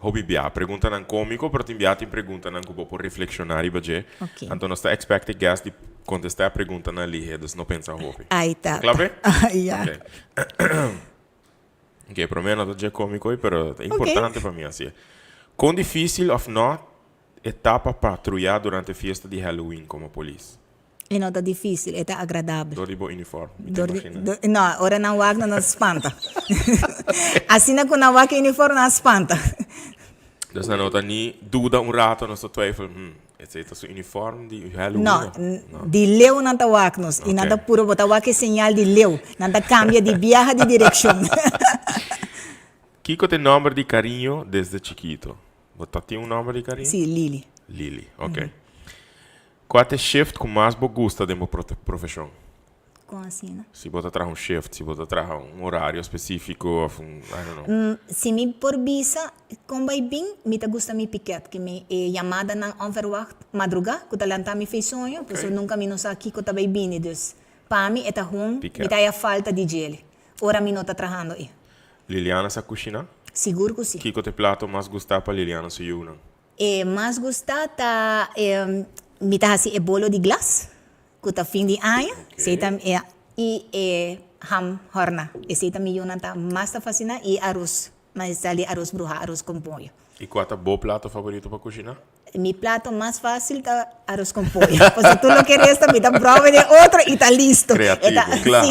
hopi biaha, preguntanan comico, pero tin biaha tin preguntanan cu bo por reflexiona riba dje. Ok. Anto nos ta expect e guest di contesta e preguntanan lihe, dus no pensa hopi. Ai ta. Cla pe? Ja. Ok. Ok, prome no ta dje comico hoy, pero ta importante pa mi haci'e. Con dificil of no E ta pa patruyá durante fiesta di Halloween komo polis. E no ta difísil, e ta agradabel. Dor di bo uniform, mi ta Dor di, imagina. dor, no, ora nan wak nan ta spanta. Asina ku nan wak e uniform nan a spanta. Dus nan no ta ni duda un rato, nos ta twijfel, hmm, esei ta su uniform di Halloween No, of? di leu nan ta wak nos i nan ta Ok. puru, bo ta wak e señal di leu, nan ta kambia di biaha di direkshon. Kiko ta e nòmber di kariño desde chikito? Bo ta tin un nomber di cariño? Sí, Lili. Lili, ok. Cua ta e shift cu mas bo gusta den bo profesion? Con asina? Si bo ta traha un shift, si bo ta traha un horario specifico of un, I don't know. Si mi por bisa con bay bin, mi ta gusta mi piket, ke mi e yamadanan onverwacht madruga cu ta lanta mi fei soño, pasobra nunca mi no sa kico ta bay bini, dus pa mi e ta hun, mi ta haya falta di djele ora mi no ta trahando e. Liliana sa kushiná? Sigur ku si. Kiko ta e plato mas gustá pa Liliana su yunan? E mas gustá ta mi ta hasi e bolo di glas ku ta fin di aña. Esei ta i e ham hòrna. Esei ta mi yunan ta mas ta fasiná i aros, mas sali aros bruhá, aros kon pollo. I kua ta bo plato favorito pa kushiná? Mi plato mas fácil ta aros con pollo. Pasobra tur loke resta mi ta bròwe den otro i ta listo. Kreativo, kla.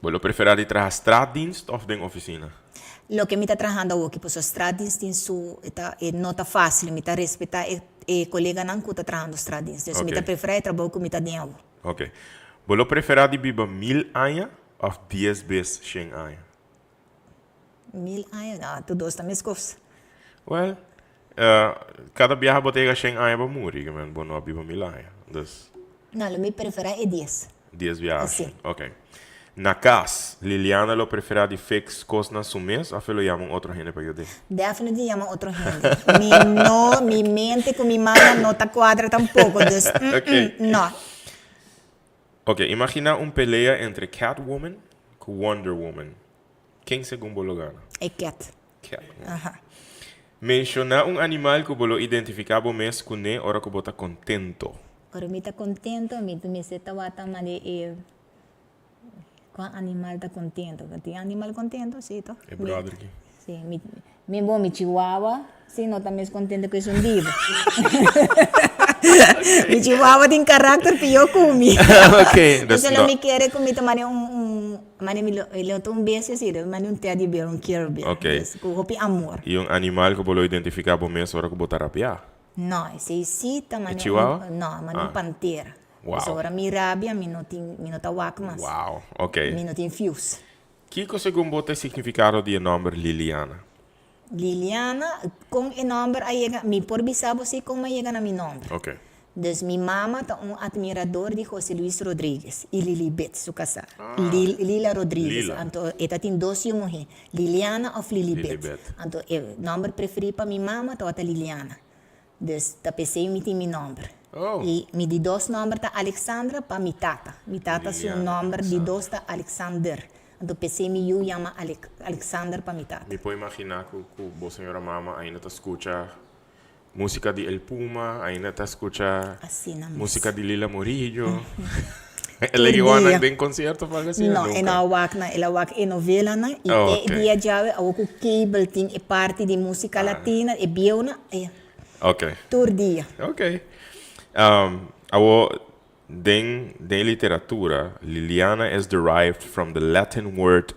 Bo lo preferá di traha straatdienst òf den ofisina? Loke mi ta trahando awoki, pasobra straatdienst tin su, e ta, e no ta fácil. Mi ta respetá e e koleganan ku ta trahando straatdienst. Dus mi ta preferá e trabou ku mi ta den awo. Oke. Bo lo preferá di biba mil aña òf dies bes shen aña? Mil aña, no, tur dos ta meskos. Well, kada biaha bo ta yega shen aña bo muri, bo no a biba mil aña. Dus. No, lo mi preferá e dies. Dies biaha shen, ok. Na kas, Liliana lo preferá di fix kosnan su mes òf e lo yama un otro hende pa yud'é? Definitely yama otro hende. Mi no, mi mente ku mi mana no ta kuadra tampoko, dus mm, no. Ok, imaginá un pelea entre Catwoman ku Wonder Woman. Ken segun bo lo gana? E cat. Catwoman. Aha. Menshoná un animal ku bo lo identifiká bo mes kuné ora ku bo ta kontento. Ora mi ta kontento, mi mester tabata mane e Kua animal ta kontento? Tin animal kontento? Si to. E brother ki. Si, mi, mi bo, mi chihuahua, si no ta mes kontento ku esun bibo. Mi chihuahua tin karakter pió ku mi. Ok, dus Entonces no. mi kere ku mi ta mane un, un, mane mi lo, lo ta un bestia si, lo mane un teddy bear, un Care Bear. Ok. Dus ku hopi amor. I un animal ku bo lo identifiká bo mes ora ku bo ta rabiá? No, esei si ta mane E chihuahua? un, no, mane un pantera. Wow. Pasobra ora mi rabia mi no tin, mi no ta wak mas. Wow, ok. Mi no tin fuse. Kiko segun bo ta e significado di e nomber Liliana? Liliana, kon e nomber a yega, mi por bisa bo si kon a yega na mi nomber. Ok. Dus mi mama ta un admirador di José Luis Rodriguez y Lilibet, su casá. Lil, Lila Rodriguez. Lila. Anto e ta tin dos yu muhé, Liliana of Lilibet. Lilibet. Anto e nomber preferí pa mi mama tabata Liliana. Dus ta p'esei mi tin mi nòmber. Oh. I mi di dos nòmber ta Alexandra pa mi tata. Mi tata su Liliana nòmber di Alexandra. dos ta Alexander. Anto p'esei mi yu yama Alec, Alexander pa mi tata. Mi por imaginá ku ku bo señora mama ainda ta skucha músika di El Puma, ainda ta skucha Asina mes. músika di Lila Murillo. Tur El a yega dia. nan den konsierto of algo asina? No, e Nunka. no a wak nan. El a wak e novelanan i Oh, te ok. dia djawe awor ku cable tin e parti di músika latina, e bieunan, e Ok. tur dia. Ok. Um, awor, den, den literatura, Liliana is derived from the Latin word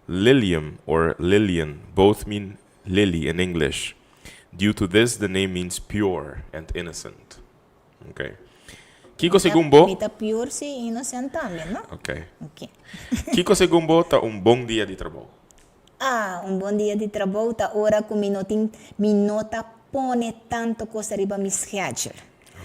lilium or lilian, both mean lily in English. Due to this, the name means pure and innocent. Ok. Kiko segun bo. Mi ta pure si y inocent tambe, no? Ok. Ok. Kiko segun bo ta un bon dia di trabou? Ah, un bon dia di trabou ta ora cu mi no tin, mi no ta pone tanto cos ariba mi schedule.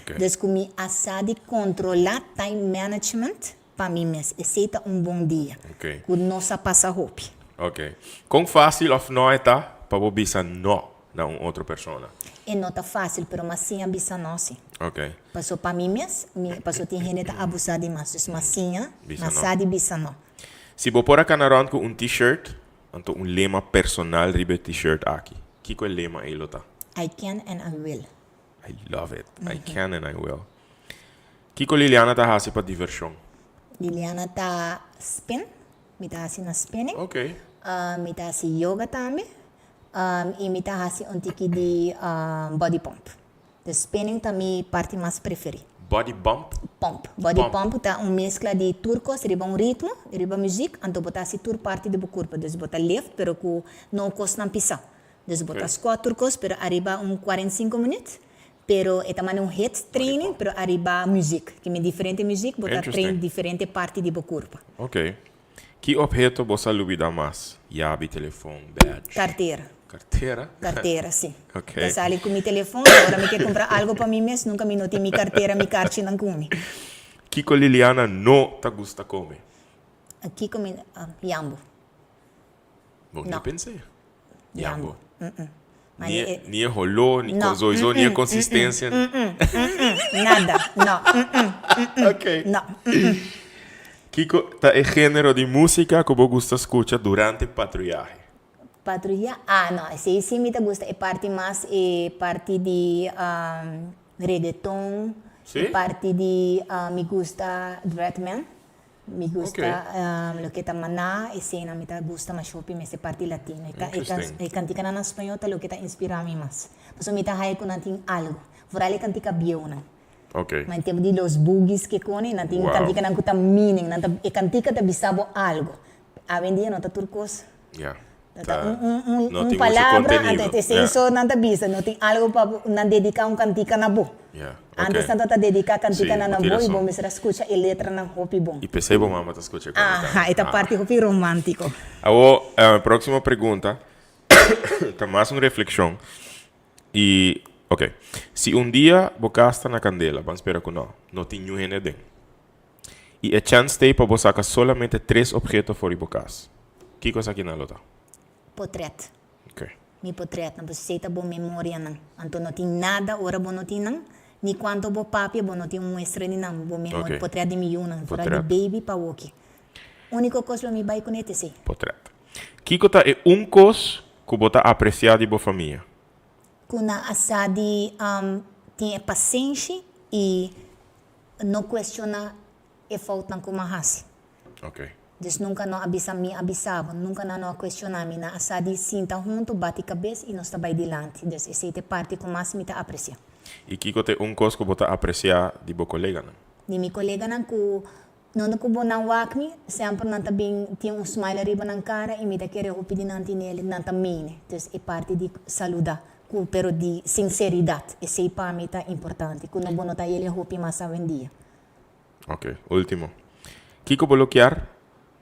Ok. Dus cu mi a sa di controla time management pa mi mes. Esey ta un bon dia. Ok. Cu no sa pasa hopi. Ok. Con facil of no e ta pa bo bisa no? na un otro persona. E no ta fácil, pero m'a siña bisa no si. Ok. Paso pa mi mes, mi, paso tin hende ta abusá di mas. Dus m'a siña, Bisa m'a no. sa di bisa no. Si bo por a cana rond cu un t-shirt, anto un lema personal riba e t-shirt aki, kico e lema ey lo ta? I can and I will. I love it. I can and I will. Kico Liliana ta haci pa diversion? Liliana ta spin. Mi ta haci na spinning. Ok. Mi ta haci yoga tambe. Y mi ta haci un tiki di body pump. De spinning ta mi parti mas preferi. Body bump? Pump. Body pump ta un mezcla di tur cos riba un ritmo, riba muziek, anto bo ta haci tur parti di bo curpa. Dus bo ta lift pero cu no cosnan pisa. Dus bo ta squat tur cos pero ariba un 45 minuut. Pero e ta manda un HIIT training pero ariba muziek. Kimen diferente muziek bo ta train diferente parti di bo curpa. Ok. Ki obheto bo sa lubida mas? Yabi, telefon, badge. Cartera. Cartera? Cartera, si. Ok. Ta sali cu mi telefon y ora mi ke cumpra algo pa mi mes nunca mi no tin mi cartera, mi carchinan cu mi. Kico Liliana no ta gusta come? Kico mi, yambo. Bo No. ni pens'é. Yambo. Yambo. Ma Ni ni e, e- ni e holó, ni No. con, sowieso ni e consistencia. Nada. No. Ok. No. Kiko ta e género di músika ku bo gusta skucha durante patruyahe? Patruya? Ah, no. Esei sí mi ta gusta e parti mas e parti di reggaeton. Sí? E parti di mi gusta Dreadman. Mi gusta loke ta Maná, esena mi ta gusta masha hopi mester parti latino. E kantikanan na spañó ta loke ta inspirá mi mas. Pasobra mi ta haya ku nan tin algu. Foral e kantika bieunan. Ma e tempu di Los Boogies ke kone, nan tin kantikanan ku ta meaning. Nan ta, e kantika ta bisa bo algu. Awendia no ta tur kos. Ta un palabra, anto esei so nan ta bisa. No tin algu pa nan dediká un kantika na bo. Antes nan ta dediká kantikanan na bo i bo mester a skucha e letranan hopi bon. I p'esei bo mama ta skucha e kantikanan. Aha, e ta parti hopi romántiko. Awor, e próksimo pregunta ta mas un reflekshon. I, oke, si un dia bo kas ta na kandela, ban spera ku no, no tin niun hende aden. I e chèns t'ei pa bo saka solamente tres opheto for di bo kas. Kiko esakinan lo ta? Potrèt. Ok. Mi potrètnan, pasobra esei ta bo memorianan. Anto no tin nada ora bo no tin nan, ni kuantu bo papia bo no tin un muestra di nan, bo memoria, Ok. potrèt di mi yunan, foral di Potrèt. baby pa woki. Úniko kos lo mi bai kuné ta esei. Potrèt. Kiko ta e un kos ku bo ta apresiá di bo famia? Ku nan a sa di tin e pasenshi i no cuestiona e foutnan cu m'a haci. Ok. Dus nunca no a bisa mi a bisa bo, nunca nan no a cuestiona mi, nan a sa di sinta hunto, bati cabes y nos ta bay dilanti. Dus esey ta e parti cu mas mi ta aprecia. Y kico ta e un cos cu bo ta aprecia di bo coleganan? Di mi coleganan cu no ta cu bo nan wak mi, semper nan ta bin tin un smile ariba nan cara y mi ta kere hopi di nan tinele, nan ta mene. Dus e parti di saluda. Cu pero di sinceridad. Esey pa mi ta importante. Cu no bo no ta yele hopi mas awendia. Ok, ultimo. Kico bo lo kier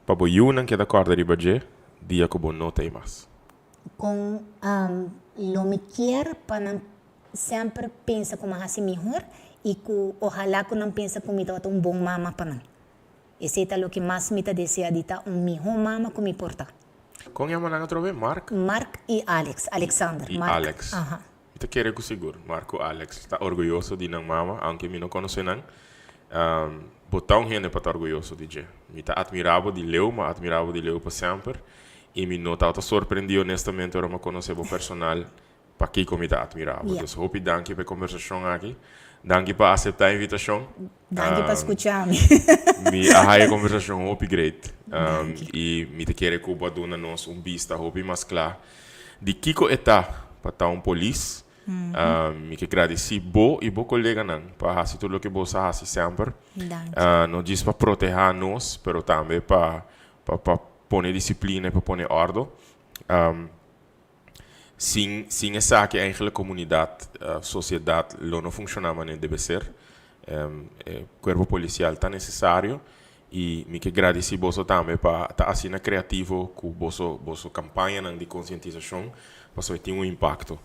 pa bo yiunan keda corda riba dje dia cu bo no ta ey mas? Con lo mi kier pa nan semper pensa cu mi a haci mihor y cu ohala cu nan pensa cu mi tabata un bon mama pa nan. Esey ta loke mas mi ta desea di ta un miho mama cu mi por ta. Con yama nan atrobe? Mark? Mark y Alex, Alexander. Y Mark, Alex. Aha. Mi ta kere cu sigur Mark cu Alex ta orguyoso di nan mama, aunke mi no conoce nan. Bo ta un hende pa ta orguyoso di dje. Mi ta admira bo di leu, mi a admira bo di leu pa semper. Y mi no tabata sorprendi honestamente ora mi a conoce bo personal Pakiko mi ta admira bo. Dus hopi danki pa e kombersashon aki. Danki pa aseptá e invitashon. Danki pa skucha mi. Mi a haya e kombersashon hopi great. I mi ta kere ku bo a duna nos un bista hopi mas kla di kiko e ta pa ta un polis. Mi ke gradisí bo i bo koleganan pa hasi tur loke bo sa hasi semper. No djis pa protehá nos, pero tambe pa pa pone disiplina i pa pone òrdu. Sin sin esaki eigenlijk comunidad, sociedad lo no funciona manera debe ser. E cuerpo policial ta necesario y mi ke gradici boso tambe pa ta asina creativo cu boso boso campañanan di concientisacion pasobra e tin un impacto.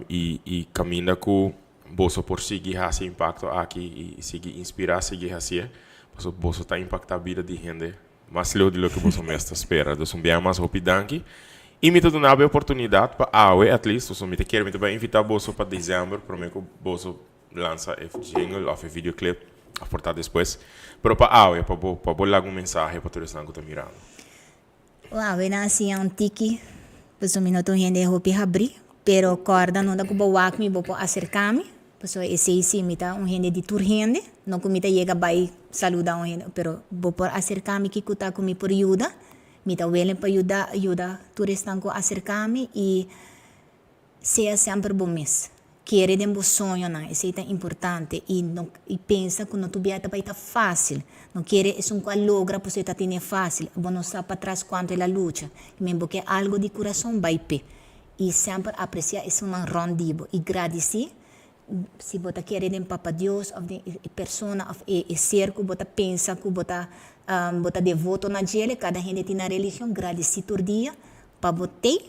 Y y caminda cu boso por sigui haci e impacto aki y sigui inspira sigui hacié pasobra boso ta impacta bida di hende Mas leu di loke boso mes ta spera. Dus un bia mas hopi danki. I mi ta duna bo e oportunidat pa awe at least, pasobra mi ta kere mi ta bai invitá boso pa december promé ku boso lansa e jingle òf e videoclip òf por ta despues, pero pa awe pa bo pa bo laga un mensahe pa tur esnan ku ta mirando. Awe nan a siña un tiki, pasobra mi no ta un hende hopi habrí, pero kòrda no ta ku bo wak mi bo por aserká mi, pasobra esei si mi ta un hende di tur hende, no ku mi ta yega bai saludá un hende, pero bo por aserká mi kiko ta ku mi por yuda. Mi ta willing pa yuda yuda tur esnan ku aserká mi i sea semper bo mes. Kere den bo soñonan, esei ta importante i no i pensa ku no tur bia ta bai ta fásil. No kere esun ku a logra pasobra e ta tene fásil. Bo no sa patras kuantu el a lucha. Men bo ke algu di kurason bai p'e. I semper apresiá esunnan rònt di bo i gradisí Si bo ta kere den Papa Dios of den e persona of e ser ku bo ta pensa ku bo ta bo ta devoto na djele, kada hende tin nan religion, gradisí tur dia pa bo tei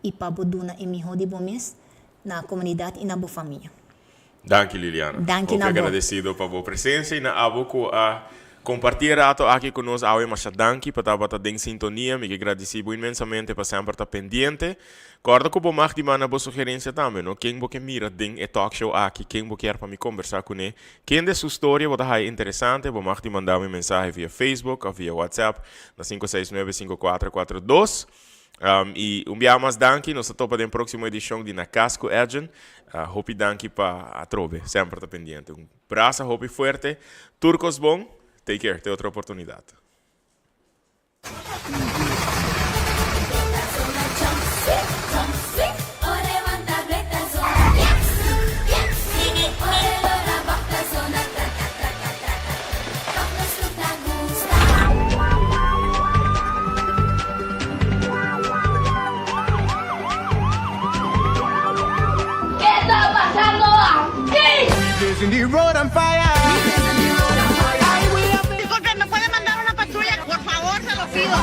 i pa bo duna e mihó di bo mes na komunidat i na bo famia. Danki Liliana. Danki Hopi na bo. agradesido pa bo presensia i na abo ku a kompartí e rato aki ku nos awe. Masha danki pa tabata den sintonia. Mi ke gradisí bo inmensamente pa semper ta pendiente. Kòrda ku bo mag di manda bo sugerensia tambe, no? Ken bo ke mira den e talk show aki? Ken bo kier pa mi kombersá kuné? Kende su storia bo ta haya interesante? Bo mag di manda mi mensahe via Facebook òf via WhatsApp na 5695442. I un biaha mas danki. Nos ta topa den próksimo edishon di Na Kas ku Edjean. Hopi danki pa atrobe semper ta pendiente. Un brasa hopi fuerte. Tur kos bon. Take care. Te otro oportunidat. Disculpe, ¿me puede mandar una patrulla? Por favor, se lo pido.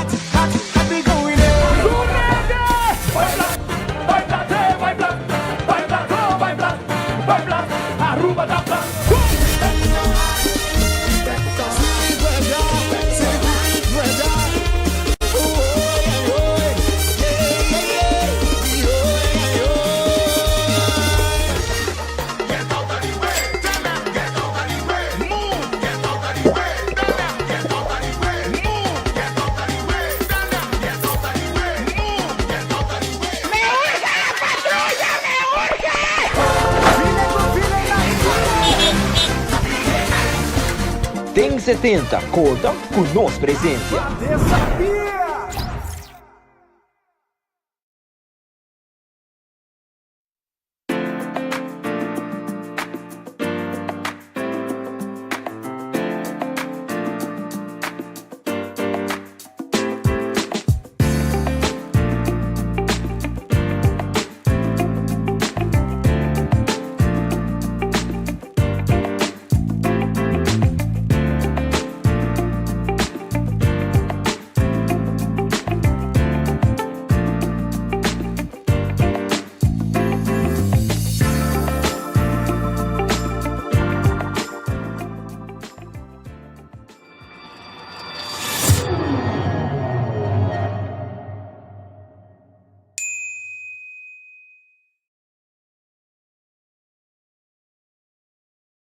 Den 70 conta cu nos presencia.